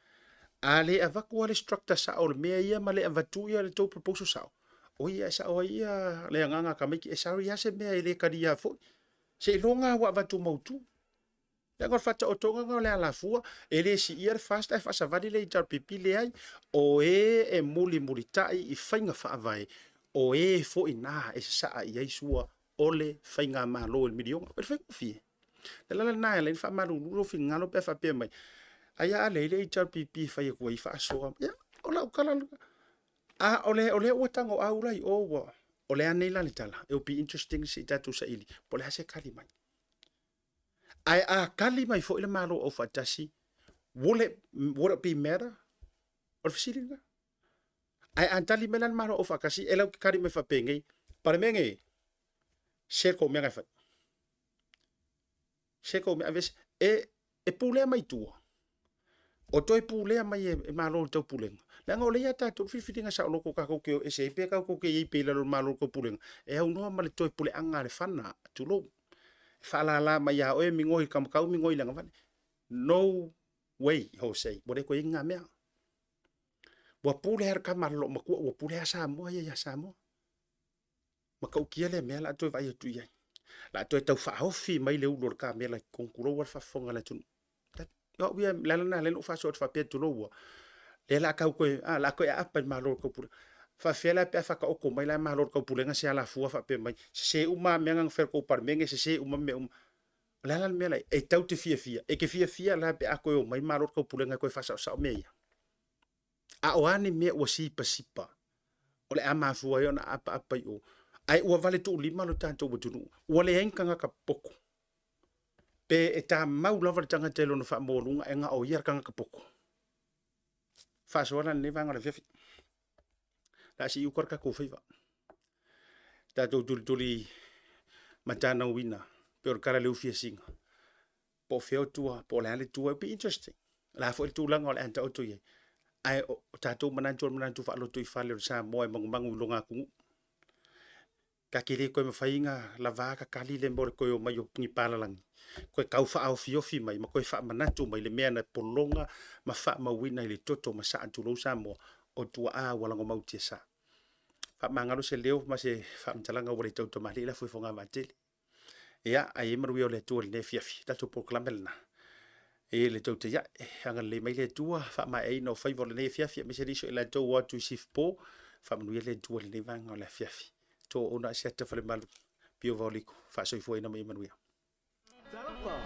A le avatu lava le structure sao o le mea ia ma le avatu ia le tou proposal sao, oi e sao ai ia le agaga tamaiti, e sorry lava se mea e le talia foi. Seiloga lava ua avatu mautu. Leaga o le faataotoga lena o le alafua, e le siia le FAST ae faasavali le HRPP, leai. O e e mulimulitai i faiga faavae, o e foi na e sasaa i ai sua o le faigamalo i le miliona. O le faigofie. O le ala lena e ala ai ona faamalulu lou finagalo pe a faapea mai, ai a leai le HRPP e fai atu ai faasoa. Ia, o lau tala lena. A o le, o lea ua tagoau la i o, ua, o le a nei la le tala? It will be interesting se i tatou saili, po o le a se tali mai. Ae a tali mai foi le Malo Aufaatasi, would it, would it be matter? O le fesili lena. Ae a tali mai la le Malo Aufaatasi, e lau te tali mai faapenei, Palemene, se kou mea na e fai. Se kou mea aveese. E, e pulea mai tua. O toe pulea mai e, e Malo o le Taupulega. Leaga o lea ia tatou filifiliga saoloto tatou te o ese ai pe tatou te i ai pea i lalo o le Malo o le Taupulega, e aunoa ma le toe puleaga a le fana, tulou. E faalala mai ia oe migoi i le kamakau migoi i le agavale. No way, Jose. Ua le toe i ai ni na mea. Ua pule lava le tama a le loomatua, ua pule lava Samoa ia ia Samoa. Matautia lea mea la a toe vaai atu i ai. La a toe tau faaofi mai le ulu o le kamela i totonu, tulou lava le faafofoga a le atunuu. O au ia, le ala lena lea na ou faasoa atu faapea tulou ua, lea la a tau toe, a, la a toe aapa i le Malo o le Taupulega. Faafefea la pe a faataoto mai la e Malo o le Taupulega se alafua faapea mai, sese uma lava mea na na fai e le tou Palemene, sese uma mea uma. O le a la le mea la e tau te fiafia? E te fiafia la pe a toe omai Malo o le Taupulega e toe faasaosao mea ia? A o a ni mea ua sipasipa o le a mafua ai ona apaapa i o, ae ua vale tuulima lo tatou atunuu, ua leai ni tagata popoto. Pe e tamau lava le tagata i lona faamualuga e na o ia le tagata poto. Faasoa la lenei vaega o le afiafi. Le a sii uta le tatou faiva. Tatou tulituli matanauina pe o le tala le ufiasiga. Po o fea o tua, po o le a le tua, it be interesting. O le a foi le tulaga o le a taoto i ai. Ae o tatou manatu o le manatu faalotoifale o le Samoa e magumagu i lona atunuu. Ta te le toe mafai ona lava ta tali le mea o le toe omai o ni palalagi, toe tau faaofiofi mai ma toe faamanatu mai le mea na pologa ma faamauina i le toto ma saa tulou Samoa o tuaa ua lagomau tiasa. Faamagalo se leo ma se faamatalaga ua le tautamalii lafo i Fogavaatele. Ia, ae i ai manuia o le Atua i lenei afiafi. Tatou polokalame lena. E le tou te iae, agalelei mai le Atua, faamaeaina o faiva o lenei afiafi, aemaise nisi o i latou o atu i Sifpo, faamanuia le Atua i lenei vaega o le afiafi. Tō ona asiata falemalu, pio vaoliko, faasoifuaina ma ia manuia. Talofa!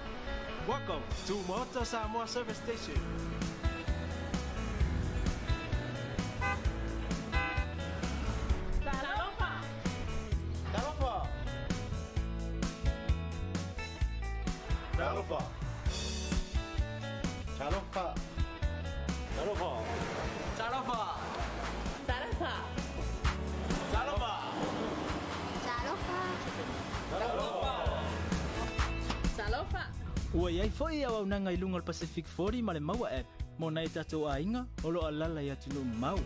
Welcome to Maota Samoa Service Station. Talofa! Talofa! Talofa! Talofa! Talofa! Talofa! Talofa! Talofa! Talofa! Talofa! Ua i ai foi auaunaga i luga o le Pacific 40 ma le Maua App mo nai o tatou aiga o lo o alaala i atunuu mamao.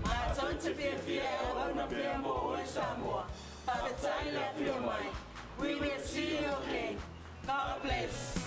Matou te fiafia e auauna pea mo oe Samoa. Faafetai le afio mai. We will see you again. God bless.